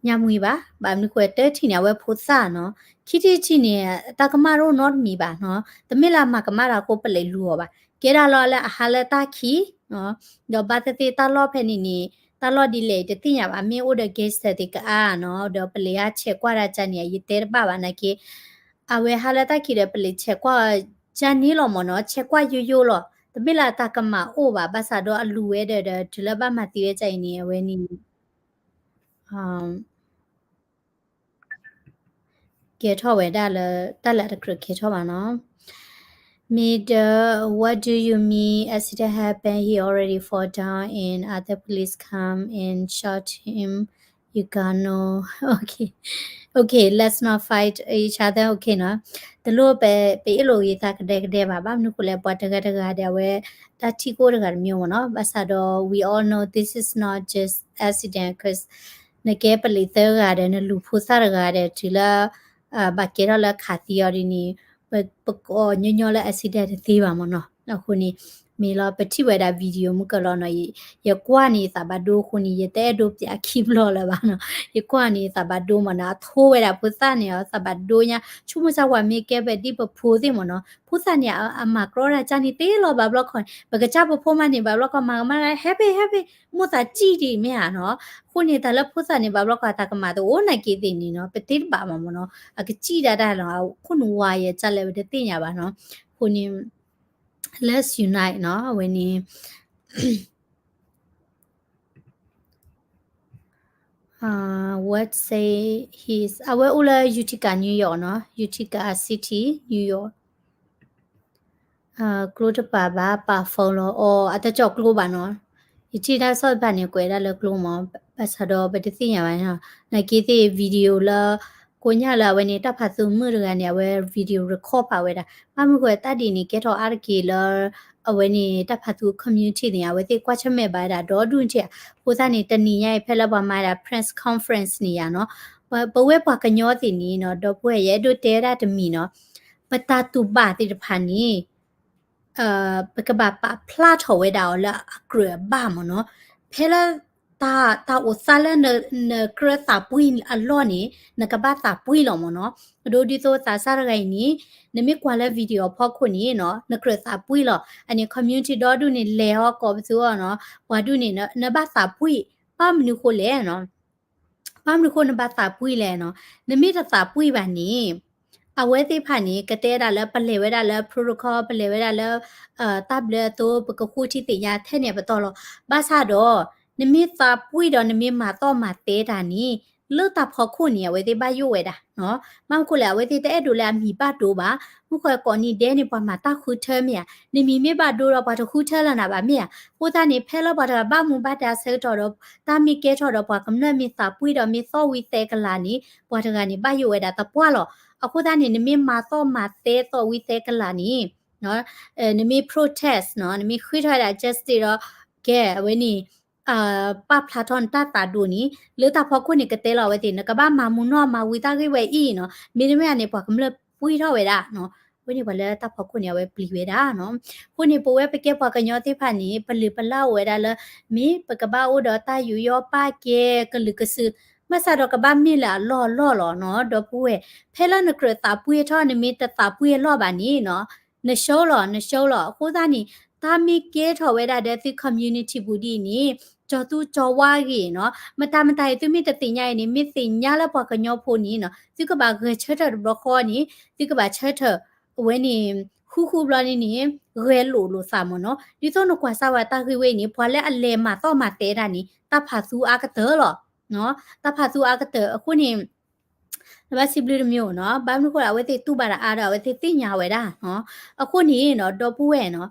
ညၣ်မှံဘၣ်, ဘၣ်မနုၤဃိတၢထံၣ်န့ၣ် အဝဲဖိသၣ်နီၤ, ခံထံၣ်တထံၣ်န့ၣ် တၢ်ကမၣ်တအိၣ်နီတမံၤဘၣ်နီၤ, တမ့ၢ်လၢအမၤကမၣ်တၢ်အဃိပလံးလူၤအီၤဘၣ်, ကဲဒၣ်လီၤလၢအဟးလၢတၢ်ခံ ဒီးဘၣ်သ့ၣ်သ့ၣ်တၢ်လီၢ်ဖဲန့ၣ်န့ၣ် တၢ်လီၢ်ဒ်လဲၣ်တသ့ၣ်ညါဘၣ်, မ့ၢ်အိၣ်ဒီး gangster သ့ၣ်ကအါနီၤ, ဒီးပလံးဟးဆဲးကွၢ်တၢ်ကၢ်န့ၣ် ယတဲတဘၣ်ဘၣ်နာ်က့, အဝဲဟးလၢတၢ်ခံဒီးပလံးဆဲးကွၢ်ကၢ်န့ၣ်လီၤမ့ၢ်နီၤ, ဆဲးကွၢ်ယိယိလီၤ, တမ့ၢ်လၢတၢ်ကမၣ်အိၣ်ဘၣ်, ဘၣ်ဆၣ်ဒီးအလူၤဝဲဒီး ဒီးတုၤလၢဘၣ်မၤသံဝဲကၢ်အံၤန့ၣ် အဝဲန့ၣ် ကဲထီၣ်ဝဲဒၣ်လၢ တၢ်လၢအတကြၢးကဲထီၣ်ဘၣ်နီၤ. Middle, what do you mean accident happen? He already fall down and other police come and shot him. You got no, okay, okay, let's not fight each other, okay နီၤ. တလိၣ်ပ ပအ့ၣ်လိာ်ဂ့ၤသးကဒဲကဒဲဘၣ်, ဘၣ်မနုၤဃိလဲၣ် ပှၤတဂၤတဂၤဒီးအဝဲ တၢ်ထံၣ်ကအိၣ်တဂၤတမံၤမ့ၢ်နီၤ, ဘၣ်ဆၣ်ဒီး we all know this is not just accident, 'cause နကဲပလံးသၢဂၤဒီး နလူၤဖိသၣ်တဂၤဒီး တုၤလၢ ဘၣ်ကဲထီၣ်လၢခးသံအီၤဒ်န့ၣ် ပကိးညီညီလၢ accident တသ့ဘၣ်မ့ၢ်နီၤ. အဃိန့ၣ် မ့ၢ်လီၤ ပထံၣ်ဝဲဒၣ် video မုၢ်ကလီၤနီၤ, ယကွၢ်န့ၣ်ယသးဘၣ်ဒိအဃိန့ၣ် ယတအဲၣ်ဒိးပျးခံဘျီလၢၤဘၣ်နီၤ, ယကွၢ်န့ၣ်ယသးဘၣ်ဒိမ့ၢ်နီၤ, အထိဝဲဒၣ်ဖိသၣ်န့ၣ် အသးဘၣ်ဒိညါ, ဆိကမိၣ်စၢ်ဝဲမ့ၢ်ကဲပဒံၣ်ပဖိသ့ၣ်မ့ၢ်နီၤ, ဖိသၣ်န့ၣ် အမၤကြီတၢ်ကၢ်န့ၣ်သ့လီၤ, ဘၣ်ဘျီခီန့ၣ် ပကစၢ်ပဖိမးန့ၣ် ဘၣ်ဘျီခီမၤကမၣ် happy happy မိၣ်သးစံၣ်ဒံးမ့ၢ်ဧါနီၤ. အဃိန့ၣ် တၢ်လၢဖိသၣ်န့ၣ် ဘၣ်ဘျီခီအသးကမၤတအိၣ်နာ်က့သ့ၣ်န့ၣ်နီၤ, ပသ့တဘၣ်မ့ၢ်နီၤ, အကစံၣ်ဒၣ်တၢ်လီၤ, အခိၣ်နူာ်ဝါယဲၢ်ကၢ်လဲၣ် ပတသ့ၣ်ညါဘၣ်နီၤ. အဃိန့ၣ် let's unite နီၤ, အဝဲန့ၣ် what say his, အဝဲအိၣ်လၢ Utica New York နီၤ, Utica City New York. ကျိတပာ်ဘၣ် ပာ် phone လီၤအီၤ, အတကၠီၣ်ကျိဘၣ်နီၤ. ယထံၣ်တၢ်ဆီၣ်တဖၣ်န့ၣ် ကွဲးဒၣ်လၢကျိမ့ၢ်, ဘၣ်ဆၣ်ဒီးပတသ့ၣ်ညါဘၣ်နီၤ. နာ်က့သ့ၣ် video လၢ ကိးညၣ်လၢအဝဲန့ၣ် တၢ်ဖးသူမုၣ်တဂၤန့ၣ် အဝဲ video record ဖးဝဲဒၣ်. ဘၣ်မနုၤဃိတၢ်ဒ်န့ၣ် ကဲထီၣ်အါတက့ၢ်လၢ အဝဲန့ၣ် တၢ်ဖးသူ community န့ၣ် အဝဲသ့ၣ်ကွၢ်ဆၢၣ်မဲာ်ဘၣ်ဝဲဒၣ်ဒီဒူၣ်န့ၣ်ဧါ. အဃိသတးန့ၣ် တနံၤညါအံၤ ဖဲလၢပှၤမၤဝဲဒၣ် press conference န့ၣ်ဧါနီၤ, ပဝဲပှၤကညီသ့ၣ်န့ၣ်နီၤ, ဒီပုၢ်ဝဲၢ် ယအဲၣ်ဒိးတဲဝဲဒၣ်တမံၤနီၤ, ပတၢ်တူၢ်ဘၣ်သ့ၣ်တဖၣ်န့ၣ် ပကဘၣ်ပာ်ဖျါထီၣ်ဝဲဒၣ်အီၤလၢအကြၢးအဘၣ်မ့ၢ်နီၤ. ဖဲလၢ တၢ်အိၣ်သးလၢနကြၢးသးပှံၢ်အလီၢ်န့ၣ် နကဘၣ်သးပှံၢ်လီၤမ့ၢ်နီၤ. ဒ်သိးသးစၢ်တဂၤအံၤန့ၣ် နမ့ၢ်ကွၢ်လၢ video အဖီခိၣ်န့ၣ်နီၤ, နကြၢးသးပှံၢ်လီၤ. အန့ၣ် community ဒီဒူၣ်န့ၣ် လဲၤအီၤကိးပသူအီၤနီၤ, ပှၤဒူၣ်န့ၣ် နဘၣ်သးပှံၢ်. ဘၣ်မနုၤဃိလဲၣ်နီၤ ဘၣ်မနုၤဃိနဘၣ်သးပှံၢ်လဲၣ်နီၤ, နမ့ၢ်တသးပှံၢ်ဘၣ်န့ၣ် အဝဲသ့ၣ်တဖၣ်န့ၣ် ကတဲဒၣ်လၢပလဲၤဝဲဒၣ်လၢ protocol, ပလဲၤဝဲဒၣ်လၢ တၢ်ဘျၢအသိး ပကဃိထံသ့ၣ်ညါထဲန့ၣ်အပတီၢ်လီၤ. ဘၣ်ဆၣ်ဒီး နမ့ၢ်သးပှံၢ်ဒီးနမ့ၢ်မၤသီၣ်မၤသဲတၢ်န့ၣ် လၢတၢ်ဖီခိၣ်န့ၣ် အဝဲသ့ၣ်ဘၣ်ယိၣ်ဝဲဒၣ်နီၤ. ဘၣ်မနုၤဃိလဲၣ် အဝဲသ့ၣ်တအဲၣ်ဒိးလၢအမံၤဘၣ်ဒိဘၣ်. မုၢ်ဃီကိးနံၤဒဲးန့ၣ် ပှၤမၤတၢ်ဃုထၢမ့ၢ်ဧါ, နမံၤမ့ၢ်ဘၣ်ဒိဒီး ပှၤတဃုထၢလၢနၤဘၣ်မ့ၢ်ဧါ. အဃိသတးန့ၣ် ဖဲလၢပှၤတဂၤဘၣ်မူဘၣ်ဒါဆၢကတီၢ်ဒီး တၢ်မ့ၢ်ကဲထီၣ်ဒီးပှၤကမျၢၢ်မ့ၢ်သးပှံၢ်ဒီးမ့ၢ်သီၣ်ဝံသဲကလၤန့ၣ် ပှၤတဂၤန့ၣ် ဘၣ်ယိၣ်ဝဲဒၣ်သပှၢ်လီၤ. အဃိသတးန့ၣ် နမ့ၢ်မၤသီၣ်မၤသဲသီၣ်ဝံသဲကလၤန့ၣ် နမ့ၢ် protest နီၤ, နမ့ၢ်ဃ့ထီၣ်ဝဲဒၣ် justice ဒီး ကဲ အဝဲန့ၣ် ပာ်ဖျါထီၣ်နတၢ်သးဒိၣ်န့ၣ် လၢတၢ်ဖီခိၣ်န့ၣ် ကတဲလီၤအဝဲသ့ၣ် နကဘၣ်မၤမူနီၢ်မၤဝံၤတၢ်ဂ့ၢ်ဝဲအံၤနီၤ, မ့တမ့ၢ်န့ၣ် ပှၤကမျၢၢ်ပှံၢ်ထီၣ်ဝဲဒၣ်နီၤ, အဝဲန့ၣ်ပှၤလၢတၢ်ဖီခိၣ်န့ၣ် အဝဲပျံၤဝဲဒၣ်နီၤ. အဃိန့ၣ် ပဝဲပကဲပှၤကညီသ့ၣ်တဖၣ်န့ၣ် ပလုၢ်ပလၢ်အိၣ်ဝဲဒၣ်လၢ မ့ၢ်ပကဘၣ်အိၣ်ဒီးတၢ်ယူးယီၣ်ပာ်ကဲ ကလုာ်ကစုာ် ဘၣ်ဆၣ်ဒီးကဘၣ်မ့ၢ်လၢအလီၢ်အလီၢ်လီၤနီၤ, ဒီပုၢ်ဝဲၢ်, ဖဲလၢနကြၢးသးပှ့ၤထီၣ် နမ့ၢ်တသးပှ့ၤအလီၢ်ဘၣ်န့ၣ်နီၤ, နရှုံးလီၤ, နရှုံးလီၤ. အဃိသတးန့ၣ် တၢ်မ့ၢ်ကဲထီၣ်ဝဲဒၣ်ဒီးသု community ပူၤဒ်အံၤန့ၣ် ကၠီၤသူကၠီၤဝါအဂ့ၢ်နီၤ, မတၤမတၤအံၤ သုမ့ၢ်တသ့ၣ်ညါအံၤန့ၣ် မ့ၢ်သ့ၣ်ညါလၢပှၤကညီဖိန့ၣ်နီၤ သုကဘၣ်ဂဲၤဆၢထၢၣ်တဘျီဃီန့ၣ် သုကဘၣ်ဆၢထၢၣ် အဝဲန့ၣ် ဃူဃူဘျီန့ၣ်န့ၣ် ဂဲၤလိာ်လိာ်သးမ့ၢ်နီၤ. ဒ်သိးနကွၢ်စၢ်ဝဲတၢ်ဂ့ၢ်ဝဲအံၤန့ၣ် ပှၤလၢအလဲၤမၤသီၣ်မၤသဲဒၣ်န့ၣ် တၢ်ဖးသူအါကတၢၢ်လီၤ. တၢ်ဖးသူအါကတၢၢ်အဃိန့ၣ် နဘၣ်စံးဘျုးတမံၤနီၤ, ဘၣ်မနုၤအဃိ အဝဲသ့ၣ်တူၢ်ဘၣ်ဒီးအါဒီး အဝဲသ့ၣ်သ့ၣ်ညါဝဲဒၣ်နီၤ. အဃိန့ၣ်နီၤ ဒီပုၢ်ဝဲၢ်နီၤ,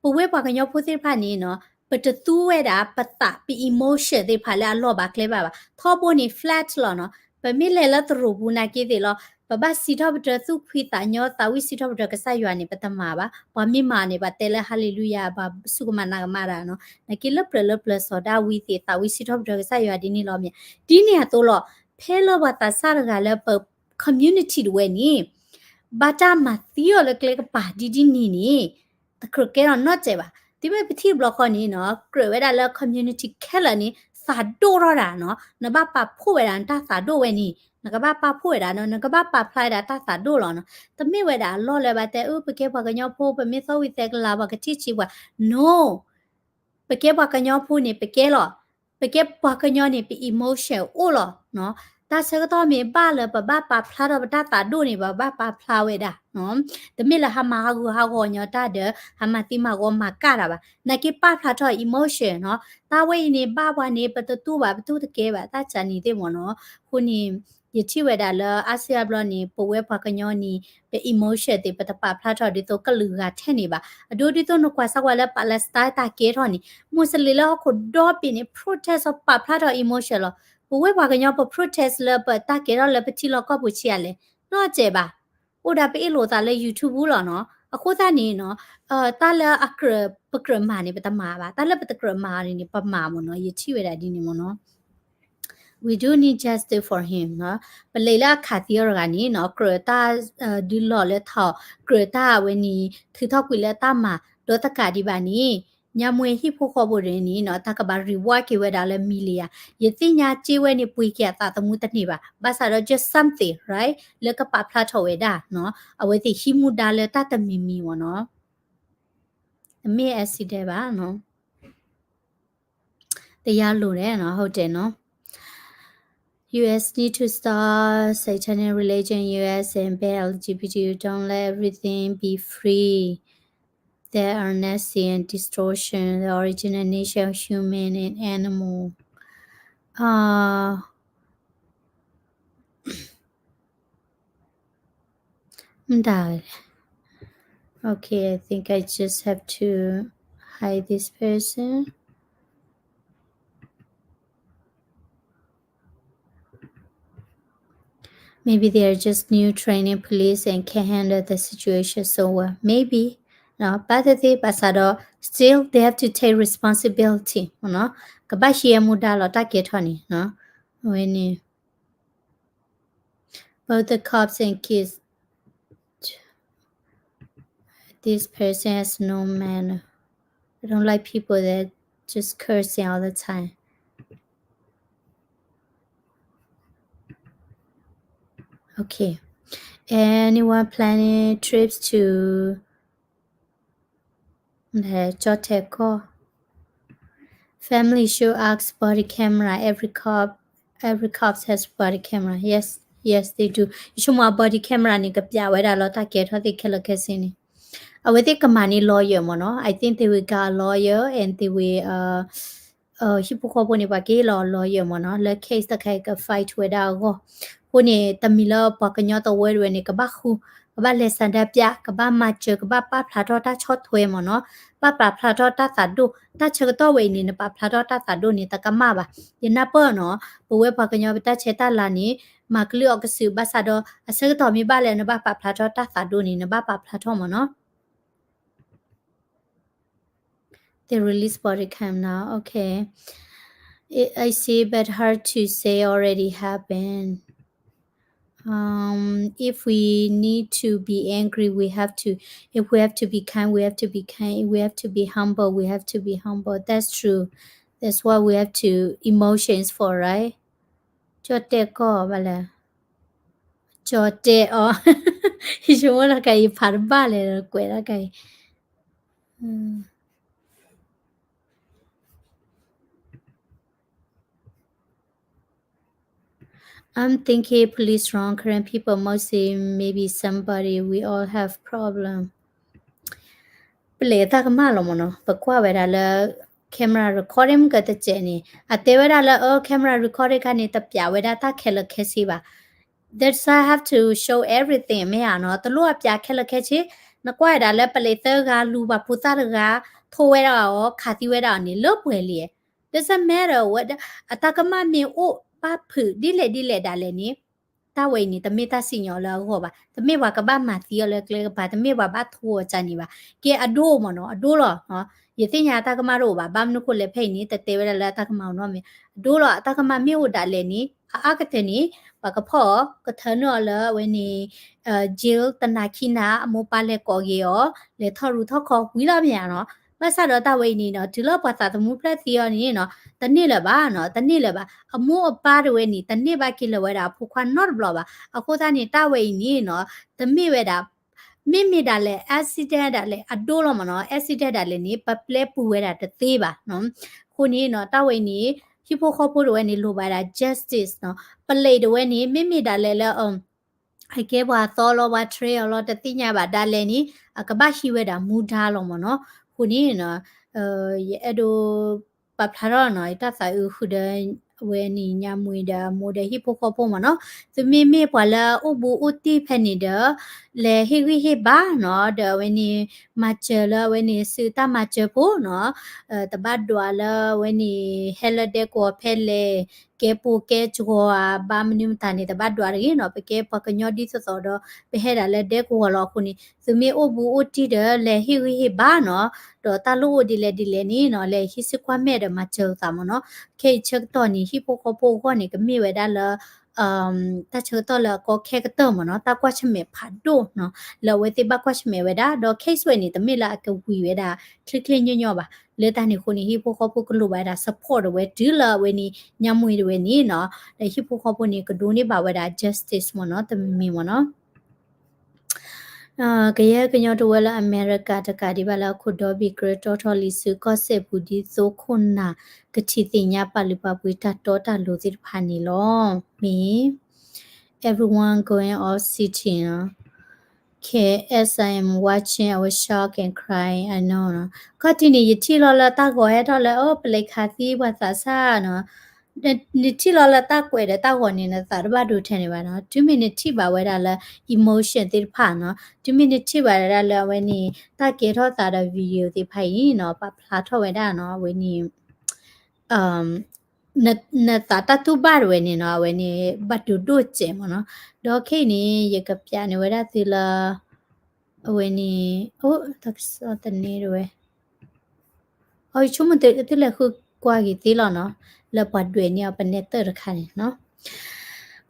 ပဝဲပှၤကညီဖိသ့ၣ်တဖၣ်န့ၣ်နီၤ ပတသူဝဲဒၣ်ပသး ပ emotion သ့ၣ်တဖၣ်လၢအလီၢ်ဘၣ်ကျဲဘၣ်ဘၣ်. ထီဘိန့ၣ် flat လီၤနီၤ. ပမ့ၢ်လဲၤလၢသရိာ်ပူၤနာ်က့သ့ၣ်လီၤ, ပဘၣ်စံးထီၣ်ပတြၢၤသူၣ်ဖှံသးညီ သးဝံၣ်စံးထီၣ်ပတြၢၤကစၢ်ယွၤန့ၣ် ပတမၤဘၣ်. ပှၤမ့ၢ်မၤန့ၣ် ပှၤတဲလၢ hallelujah ပှၤစူၢ်ကမၣ်နာ်ကမၣ်တၢ်နီၤ. နာ်က့လၢပျၢၤလၢပျၢၤစီၤဒၤဝံးသ့ၣ် သးဝံၣ်စံးထီၣ်ပတြၢၤကစၢ်ယွၤဒ်န့ၣ်လီၤမ့ၢ်. ဒ်န့ၣ်အသိးလီၤ, ဖဲလၢပှၤသးစၢ်တဂၤလၢပ community တဝဲန့ၣ် ဘၣ်တၢ်မၤသံအီၤလၢကျဲကပၤဒ်ဒ်န့ၣ်န့ၣ် တကြၢးကဲထီၣ်နီတစဲးဘၣ်. တုၤမ့ၢ်ပထံၣ်တဘျီဃီန့ၣ်နီၤ ကြၢးဝဲဒၣ်လၢ community ခဲလၢာ်န့ၣ် သးဒိၣ်ထီၣ်ဒၣ်နီၤ, နဘၣ်ပာ်ဖှိၣ်ဝဲဒၣ်နတၢ်သးဒိၣ်ဝဲန့ၣ် နကဘၣ်ပာ်ဖှိၣ်ဝဲဒၣ်နီၤ, နကဘၣ်ပာ်ဖျါဝဲဒၣ်တၢ်သးဒိၣ်လီၤနီၤ. တမ့ၢ်ဝဲဒၣ်အလီၢ်လၢဘၣ်တဲ အၢ ပကဲပှၤကညီဖိ ပမ့ၢ်သီၣ်ဝံၤသဲကလၤ ပှၤကထံၣ်ဆံးပှၤ, no. ပကဲပှၤကညီဖိန့ၣ် ပကဲလီၤ. ပကဲပှၤကညီန့ၣ် ပ emotion အိၣ်လီၤနီၤ. တၢ်ဆၢကတီၢ်မ့ၢ်ဘၣ်လၢပဘၣ်ပာ်ဖျါထီၣ်ပတၢ်သးဒိၣ်န့ၣ် ပဘၣ်ပာ်ဖျါဝဲဒၣ်နီၤ. တမ့ၢ်လၢဟးမၤဟးဂူာ်ဟးဂီၤညီတၢ်ဒီး ဟးမၤသံမၤဂီၤမၤကၣ်တၢ်ဘၣ်. နာ်က့ပာ်ဖျါထီၣ် emotion နီၤ. တၢ်ဝဲအံၤန့ၣ် ဘၣ်ပှၤန့ၣ် ပတတူၢ်ဘၣ် ပတူၢ်တကဲဘၣ် တၢ်ကၢ်န့ၣ်သ့ၣ်မ့ၢ်နီၤ. အဃိန့ၣ် ယထံၣ်ဝဲဒၣ်လၢအါစုအါဘျီန့ၣ် ပဝဲပှၤကညီန့ၣ် ပ emotion သ့ၣ် ပတပာ်ဖျါထီၣ်ဒ်သိးကလုာ်ဂၤထဲန့ၣ်ဘၣ်. အဒိဒ်သိးနကွၢ်စၢ်ကွၢ်လၢ Palestine တၢ်ကဲထီၣ်န့ၣ် Muslim လၢဟီၣ်ခိၣ်ဒီဘ့ၣ်န့ၣ် protest အီၤ ပာ်ဖျါထီၣ် emotion လီၤ. ပဝဲပှၤကညီပ protest လၢပတၢ်ကဲထီၣ်လၢပထံလီၢ်ကီၢ်ပူၤဆံးအါလဲၣ်, နီတစဲးဘၣ်. အိၣ်ဒၣ်ပအ့ၣ်လိာ်သးလၢ YouTube လီၤနီၤ. အဃိသတးန့ၣ်နီၤ တၢ်လၢအကြၢး ပကြၢးမၤန့ၣ် ပတမၤဘၣ်. တၢ်လၢပတကြၢးမၤန့ၣ်န့ၣ် ပမၤမ့ၢ်နီၤ. ယထံၣ်ဝဲဒၣ်ဒ်န့ၣ်မ့ၢ်နီၤ. We do need justice for him နီၤ. ပလဲၤလၢအခးသံအီၤတဂၤန့ၣ်နီၤ ကြၢးတၢ် ဒုးလီၢ်လၢထးအီၤ ကြၢးတၢ်ဝဲန့ၣ် ထုးထီၣ်ကွံာ်လၢတၢ်မၤ ဒီးတကးဒံးဘၣ်န့ၣ် ညါမ့ၢ်ဟံၣ်ဖိဃီဖိန့ၣ်နီၤ တၢ်ကဘၣ် reward က့ၤဝဲဒၣ်လၢ million ယသ့ၣ်ညါစ့ဝဲန့ၣ် ပှ့ၤက့ၤအသးသမူတန့ၢ်ဘၣ်. ဘၣ်ဆၣ်ဒီး just something, right? လၢကပာ်ဖျါထီၣ်ဝဲဒၣ်နီၤ အဝဲသ့ၣ်ဟံးမူဒါလၢတၢ်တမံၤမံၤမ့ၢ်နီၤ. တမ့ၢ် accident ဘၣ်နီၤ. They are loaded, no? Hold on, no? U S need to stop satanic religion, U S and ban L G B T Q. Don't let everything be free. There are nasty and distortion, the original nature of human and animal. Uh, Okay, I think I just have to hide this person. Maybe they are just new training police and can't handle the situation so well. Maybe. ဘၣ်သ့ၣ်သ့ၣ် ဘၣ်ဆၣ်ဒီး still they have to take responsibility. ကဘၣ်ဟံးအမူဒါလီၤ တၢ်ကဲထီၣ်န့ၣ်. အဝဲန့ၣ် Both the cops and kids. This person has no manner. I don't like people that just cursing all the time. Okay. Anyone planning trips to Chortacabra? Family should ask body camera. Every cop, every cops has body camera. Yes, yes, they do. ယဆိကမိၣ် body camera န့ၣ် ကပျးဝဲဒၣ်လီၤ တၢ်ကဲထီၣ်သ့ၣ်ခဲလၢာ်ခဲဆ့န့ၣ်. အဝဲသ့ၣ်ကမၤန့ၢ် lawyer မ့ၢ်နီၤ. I think they will get a lawyer and they will, uh, ဟံၣ်ဖိဃီဖိန့ၣ် ပှၤကဟ့ၣ်လီၤ lawyer မ့ၢ်နီၤ လၢ case တခါအံၤက fight ဝဲဒၣ်အဂီၢ်. အဃိန့ၣ် တမံၤလၢပှၤကညီတဝၢတဝဲန့ၣ် ကဘၣ်ဃူ, ကဘၣ်လဲၤဆန္ဒပြ, ကဘၣ်မၤစၢၤ, ကဘၣ်ပာ်ဖျါထီၣ်တၢ်ဆီၣ်ထွဲမ့ၢ်နီၤ, ပာ်ဖျါထီၣ်တၢ်သးဒိၣ်, တၢ်ဆၢကတီၢ်ဝဲအံၤန့ၣ် နပာ်ဖျါထီၣ်တၢ်သးဒိၣ်န့ၣ် တကမၣ်ဘၣ်. ယနၢ်ပၢၢ်နီၤ ပဝဲပှၤကညီပတၢ်ဆဲးတၢ်လၤန့ၣ် မၤကလုၢ်အီၤကစုာ်ဘၣ်ဆၣ်ဒီး အဆၢကတီၢ်မ့ၢ်ဘၣ်လၢနဘၣ်ပာ်ဖျါထီၣ်တၢ်သးဒိၣ်န့ၣ် နဘၣ်ပာ်ဖျါထီၣ်မ့ၢ်နီၤ. They release body cam now. Okay. I, I see, but hard to say already happened. Um, if we need to be angry, we have to, if we have to be kind, we have to be kind. If we have to be humble, we have to be humble. That's true. That's what we have to emotions for, right? ကၠီၣ်တဲၣ်ကီၢ်ဘၣ်လဲၣ်. ကၠီၣ်တဲၣ်အီၤ, ယဆိကမိၣ်တၢ်ကါအံၤဖးတဘၣ်လဲၣ် ကွဲးတၢ်ကါအံၤ. I'm thinking police wrong, Karen people mostly, maybe somebody, we all have problem. ပလဲၤတၢ်ကမၣ်လီၤမ့ၢ်နီၤ, ပကွၢ်ဝဲဒၣ်လၢ camera recording မ့ၢ်ကတစဲးန့ၣ် အတဲဝဲဒၣ်လၢ အ camera recording ခါန့ၣ် တပျးဝဲဒၣ်တၢ်ခဲလၢာ်ခဲဆ့ဘၣ်. That's why I have to show everything မ့ၢ်ဧါနီၤ, တလိၣ်အပျးခဲလၢာ်ခဲဆ့, နကွၢ်ဝဲဒၣ်လၢပလဲၤသၢဂၤလူၤပှၤဖိသၣ်တဂၤ ထိဝဲဒၣ်အီၤ ခးသံဝဲဒၣ်အီၤန့ၣ် လၢပှဲၤလံ. Doesn't matter, အတၢ်ကမၣ်မ့ၢ်အိၣ်ဘၣ်ဖုးဒ်လဲၣ်ဒ်လဲၣ်ဒၣ်လဲာ်န့ၣ် တၢ်ဝဲအံၤန့ၣ် တမ့ၢ်တၢ်စံၣ်ညီၣ်လၢအဂီၢ်ဘၣ်, တမ့ၢ်ပှၤကဘၣ်မၤသံအီၤလၢကျဲကပၤ, တမ့ၢ်ပှၤဘၣ်ထိအီၤကန့ၣ်ဘၣ်. ကဲအဒိမ့ၢ်နီၤ, အဒိလီၤ. ယသ့ၣ်ညါအတၢ်ကမၣ်တအိၣ်ဘၣ်, ဘၣ်မနုၤဃိလဲၣ် ဖဲအံၤန့ၣ် တတဲဝဲဒၣ်လၢအတၢ်ကမၣ်အိၣ်နီတမံၤ, အဒိလီၤ. အတၢ်ကမၣ်မ့ၢ်အိၣ်ဒၣ်လဲာ်န့ၣ် အအါကတၢၢ်န့ၣ် ပှၤကဖီၣ်အီၤ ကထၢနုာ်အီၤလၢအဝဲန့ၣ် jail တနၤခံနၤ, အမိၢ်ပၢ်လဲၤကိးက့ၤအီၤ, လဲၤထီၣ်ရူးထီၣ်ခီဝံၤလီၤမ့ၢ်ဧါနီၤ. ဘၣ်ဆၣ်ဒီးတၢ်ဝဲအံၤန့ၣ်နီၤ, တုၤလၢပှၤသးသမူဖျၢၣ်သံအီၤန့ၣ်နီၤ, တန့ၢ်လၢၤဘၣ်နီၤ, တန့ၢ်လၢၤဘၣ်. အမိၢ်အပၢ်တဝဲန့ၣ် တန့ၢ်ဘၣ်က့ၤလၢၤဝဲဒၣ်အဖိခွါနီတဘျီဘၣ်. အဃိသတးန့ၣ် တၢ်ဝဲအံၤန့ၣ်နီၤ, တမ့ၢ်ဝဲဒၣ် မ့မ့ၢ်ဒၣ်လဲာ် accident ဒၣ်လဲာ် အဒိလီၤမ့ၢ်နီၤ, accident ဒၣ်လဲာ်န့ၣ် ပပျဲပူၤဝဲဒၣ်တသ့ဘၣ်နီၤ. အဃိန့ၣ်နီၤ, တၢ်ဝဲအံၤန့ၣ် ဟံၣ်ဖိဃီဖိတဝဲန့ၣ် လိၣ်ဘၣ်ဒၣ် justice နီၤ. ပလံးတဝဲန့ၣ် မ့မ့ၢ်ဒၣ်လဲာ်လၢ အကဲပှၤသီလီၤ ပှၤ train အီၤလီၤ တသ့ၣ်ညါဘၣ်ဒၣ်လဲာ်န့ၣ် အကဘၣ်ဟံးဝဲဒၣ်မူဒါလီၤမ့ၢ်နီၤ. အဃိန့ၣ်နီၤ, ယအဲၣ်ဒိးပာ်ဖျါထီၣ်နီၤ, ယတၢ်သးအုးဃုာ်ဒီး အဝဲန့ၣ်ညါမွံဒီးအမိၢ်ဒီးဟံၣ်ဖိဃီဖိမ့ၢ်နီၤ. သုမ့မ့ၢ်ပှၤလၢအအိၣ်ဘူးအိၣ်တံၢ်ဖဲန့ၣ်ဒီး လဲၤဟ့ၣ်ဂံၢ်ဟ့ၣ်ဘါနီၤ, ဒီးအဝဲန့ၣ် မၤစၢၤလၢအဝဲန့ၣ် စုတၢ်မၤစၢၤဖိနီၤ, တဘၣ်ဒွးလၢအဝဲန့ၣ် ဟဲလၢဒဲကဝီၤဖဲလဲၣ် ကဲပိာ်ကဲစှီၤဧါ ဘၣ်မနုၤမတၤန့ၣ် တဘၣ်ဒွးတဂ့ၤနီၤ. ပကဲပှၤကညီဒ်သိးသိးဒီး ပဟဲဒၣ်လၢဒဲကဝီၤလီၤ. အဃိန့ၣ် သုမ့ၢ်အိၣ်ဘူးအိၣ်တံၢ်ဒီး လဲၤဟ့ၣ်ဂံၢ်ဟ့ၣ်ဘါနီၤ, ဒီးတၢ်လိၣ်အိၣ်ဒ်လဲၣ်ဒ်လဲၣ်န့ၣ်နီၤ, လဲၤဟံးစုကွၢ်မဲာ်ဒီးမၤစၢၤသးမ့ၢ်နီၤ. ခဲအံၤဆၢကတီၢ်န့ၣ် ဟံၣ်ဖိဃီဖိအဂီၢ်န့ၣ် ကမ့ၢ်ဝဲဒၣ်လၢ တၢ်ဆၢကတီၢ်လၢအကီခဲကတၢၢ်မ့ၢ်နီၤ, တၢ်ကွၢ်ဆၢၣ်မဲာ်ဖးဒိၣ်နီၤ, လၢအဝဲသ့ၣ်ဘၣ်ကွၢ်ဆၢၣ်မဲာ်ဝဲဒၣ်, ဒီး case ဝဲန့ၣ် တမ့ၢ်လၢအကဝံၤဝဲဒၣ် ချ့ချ့ညီညီဘၣ်. လၢတၢ်န့ၣ်အဃိန့ၣ် ဟံၣ်ဖိဃီဖိကလိၣ်ဘၣ်ဝဲဒၣ် support တဝဲတုၤလၢအဝဲန့ၣ် ညါမွံတဝဲန့ၣ်နီၤ, ဒီးဟံၣ်ဖိဃီဖိန့ၣ် ကဒိးန့ၢ်ဘၣ်ဝဲဒၣ် justice မ့ၢ်နီၤ, တမံၤမံၤမ့ၢ်နီၤ. ကယဲၢ်ကညီတဝၢလၢအမဲရကၤတကးဒံးဘၣ်လၢအခိၣ်ဒီဘ့ၣ်ကြၢးတီထီၣ်လံာ်စုကီၢ်စဲၣ်ပူၤ ဒ်သိးခိၣ်နၢ် ကထံၣ်သ့ၣ်ညါပာ်လုၢ်ပာ်ပှ့ၤတၢ်တီတၢ်လိၤသ့ၣ်တဖၣ်န့ၣ်လီၤ. မ့ၢ် everyone going off city နီၤ. Okay, as I am watching, I will shock and cry, I know နီၤ. ခီၣ်ထံးန့ၣ် ယထံၣ်လီၤလၢတၢ်ဂီၤဟဲထီၣ်လၢ အိၣ် ပလဲၤခးသံပှၤသးစၢ်နီၤ. နထံၣ်လီၤလၢတၢ်ကွဲးဒီးတၢ်ဂီၤန့ၣ် နသးတဘၣ်ဒိထဲန့ၣ်ဘၣ်နီၤ. တုၤမ့ၢ်နထံၣ်ဘၣ်ဝဲဒၣ်လၢ emotion သ့ၣ်တဖၣ်နီၤ, တုၤမ့ၢ်နထံၣ်ဘၣ်ဝဲဒၣ်လၢအဝဲန့ၣ် တၢ်ကဲထီၣ်သးဒီး video သ့ၣ်တဖၣ်အံၤနီၤ, ပာ်ဖျါထီၣ်ဝဲဒၣ်နီၤ, အဝဲန့ၣ် နသးတၢ်တူၢ်ဘၣ်တဝဲန့ၣ်နီၤ, အဝဲန့ၣ် ဘၣ်ဒိဒိၣ်စဲးမ့ၢ်နီၤ. ဒီးခဲအံၤန့ၣ် ယကပျးန့ၢ်ဝဲဒၣ်သုလၢ အဝဲန့ၣ် အိၣ် တၢ်ကစီၣ်သန့တဝဲ အဆိကမိၣ်သုလဲၤဃုကွၢ်က့ၤသ့လီၤနီၤ, လၢပှၤဒွဲၣ်န့ၢ်အီၤပနဲတၢၢ်တခါန့ၣ်နီၤ.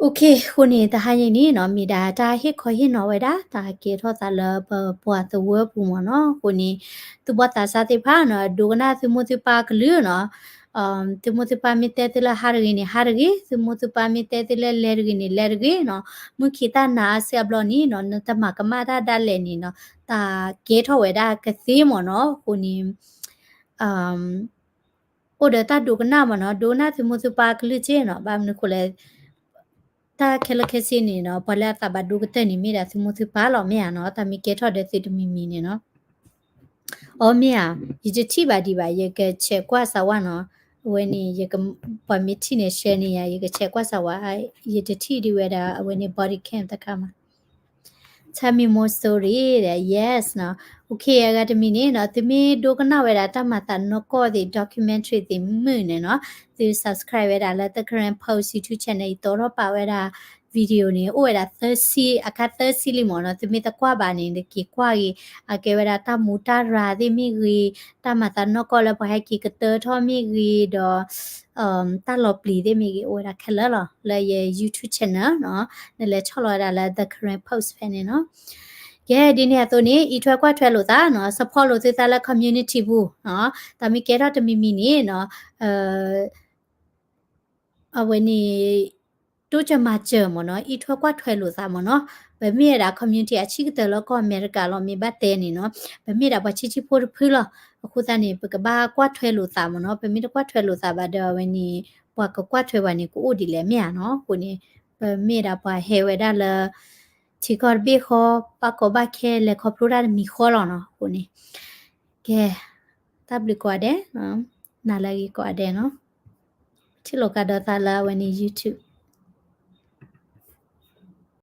Okay, အဃိန့ၣ်တဟါညါအံၤန့ၣ်နီၤ, မ့ၢ်ဒၣ်တၢ်ဟ့ၣ်ခီဟ့ၣ်နီၤဝဲဒၣ် တၢ်ကဲထီၣ်သးလၢပပှၤသဝီပူၤမ့ၢ်နီၤ. အဃိန့ၣ် သုဘီၣ်သးစၢ်သ့ၣ်တဖၣ်နီၤ, ဒိကနၣ်သုမိၢ်သုပၢ်ကလုၢ်နီၤ. သုမိၢ်သုပၢ်မ့ၢ်တဲသုလၢဟးတဂ့ၤန့ၣ် ဟးတဂ့ၤ, သုမိၢ်သုပၢ်မ့ၢ်တဲသုလၢလဲၤတဂ့ၤန့ၣ် လဲၤတဂ့ၤနီၤ. မုၢ်ခံးတၢ်နၤအါစုအါဘျီန့ၣ်နီၤ, နတမၤကမၣ်တၢ်ဒၣ်လဲာ်န့ၣ်နီၤ, တၢ်ကဲထီၣ်ဝဲဒၣ်ကသ့မ့ၢ်နီၤ. အဃိန့ၣ် အိၣ်ဒီးတၢ်ဒိကနၣ်မ့ၢ်နီၤ, ဒိကနၣ်သုမိၢ်သုပၢ်ကလုၢ်စ့ၢ်နီၤ. ဘၣ်မနုၤဃိလဲၣ် တၢ်ခဲလၢာ်ခဲဆ့န့ၣ်နီၤ, ပှၤလၢအသးဘၣ်ဒိကတၢၢ်န့ၣ် မ့ၢ်ဒၣ်သုမိၢ်သုပၢ်လီၤ မ့ၢ်ဧါနီၤ, တၢ်မ့ၢ်ကဲထီၣ်ဒီးသုတမံၤမံၤန့ၣ်နီၤ. အီ မ့ၢ်ဧါ, ယတထံၣ်ဘၣ်ဒံးဘၣ်, ယကဆဲးကွၢ်စၢ်ဝဲနီၤ. အဝဲန့ၣ် ပှၤမ့ၢ်ထံၣ်န့ၣ် share န့ၢ်ယၤ, ယကဆဲးကွၢ်စၢ်ဝဲ, ယတထံၣ်ဒံးဝဲဒၣ် အဝဲန့ၣ် body cam တခါမး. Tell me more story ဒီး yes နီၤ. Okay, အဂၤတမံၤန့ၣ်နီၤ, သုမ့ၢ်ဒိကနၣ်ဝဲဒၣ်တၢ်မၤသးနီၢ်ကီၢ်သ့ၣ် documentary သ့ၣ်မုၢ်န့ၣ်နီၤ, သု subscribe ဝဲဒၣ်လၢ The Karen Post YouTube channel အံၤ တီထီၣ်ပာ်ဝဲဒၣ် video န့ၣ် အိၣ်ဝဲဒၣ်သၢဆံ, အခါသၢဆံလံမ့ၢ်နီၤ, သုမ့ၢ်တကွၢ်ဘၣ်န့ၣ် နက့ၤကွၢ်ဂ့ၤ, အကဲဝဲဒၣ်တၢ်မူတၢ်ရၤသ့ၣ်မ့ၢ်ဂ့ၤ, တၢ်မၤသးနီၢ်ကီၢ်လၢပှၤဟဲက့ၤကတၢၢ်ထီၣ်မ့ၢ်ဂ့ၤဒီး တၢ်လီၤပျံၤသ့ၣ်မ့ၢ်ဂ့ၤ အိၣ်ဝဲဒၣ်ခဲလၢာ်လီၤ လၢယ YouTube channel နီၤ, နလဲၤဆီၣ်လီၤဝဲဒၣ်လၢ The Karen Post ဖဲန့ၣ်နီၤ. ကဲ ဒ်န့ၣ်အသိးန့ၣ် အံးထွဲကွၢ်ထွဲလိာ်သးနီၤ, support လိာ်သုသးလၢ community ပူၤနီၤ, တၢ်မ့ၢ်ကဲထီၣ်တမံၤမံၤန့ၣ်နီၤ အဝဲန့ၣ် တိစၢၤမၤစၢၤမ့ၢ်နီၤ, အံးထွဲကွၢ်ထွဲလိာ်သးမ့ၢ်နီၤ, ပမ့ၢ်ဝဲဒၣ် community အဆံးကတၢၢ်လၢကီၢ်အမဲရကၤလီၤ မ့ၢ်ဘၣ်တဲန့ၣ်နီၤ, ပမ့ၢ်ဒၣ်ပှၤဆံးဆံးဖိတဖုလီၤ, အဃိသတးန့ၣ် ပကဘၣ်ကွၢ်ထွဲလိာ်သးမ့ၢ်နီၤ, ပမ့ၢ်တကွၢ်ထွဲလိာ်သးဘၣ်ဒီးအဝဲန့ၣ် ပှၤကကွၢ်ထွဲပှၤန့ၣ် ကအိၣ်ဒ်လဲၣ်မ့ၢ်ဧါနီၤ, အဃိန့ၣ် ပမ့ၢ်ဒၣ်ပှၤဟဲဝဲဒၣ်လၢ ထံကီၢ်တဘ့ၣ်ဃီ ဘၣ်ကီဘၣ်ခဲ လဲၤခီဖျိတၢ်တမံၤဃီလီၤနီၤ, အဃိန့ၣ် ကဲ တၢ်ဘျုးကိးဂၤဒဲး, နၤလၢအဂ့ၤကိးဂၤဒဲးနီၤ, ထံၣ်လိာ်ကဒီးသးလၢအဝဲန့ၣ် YouTube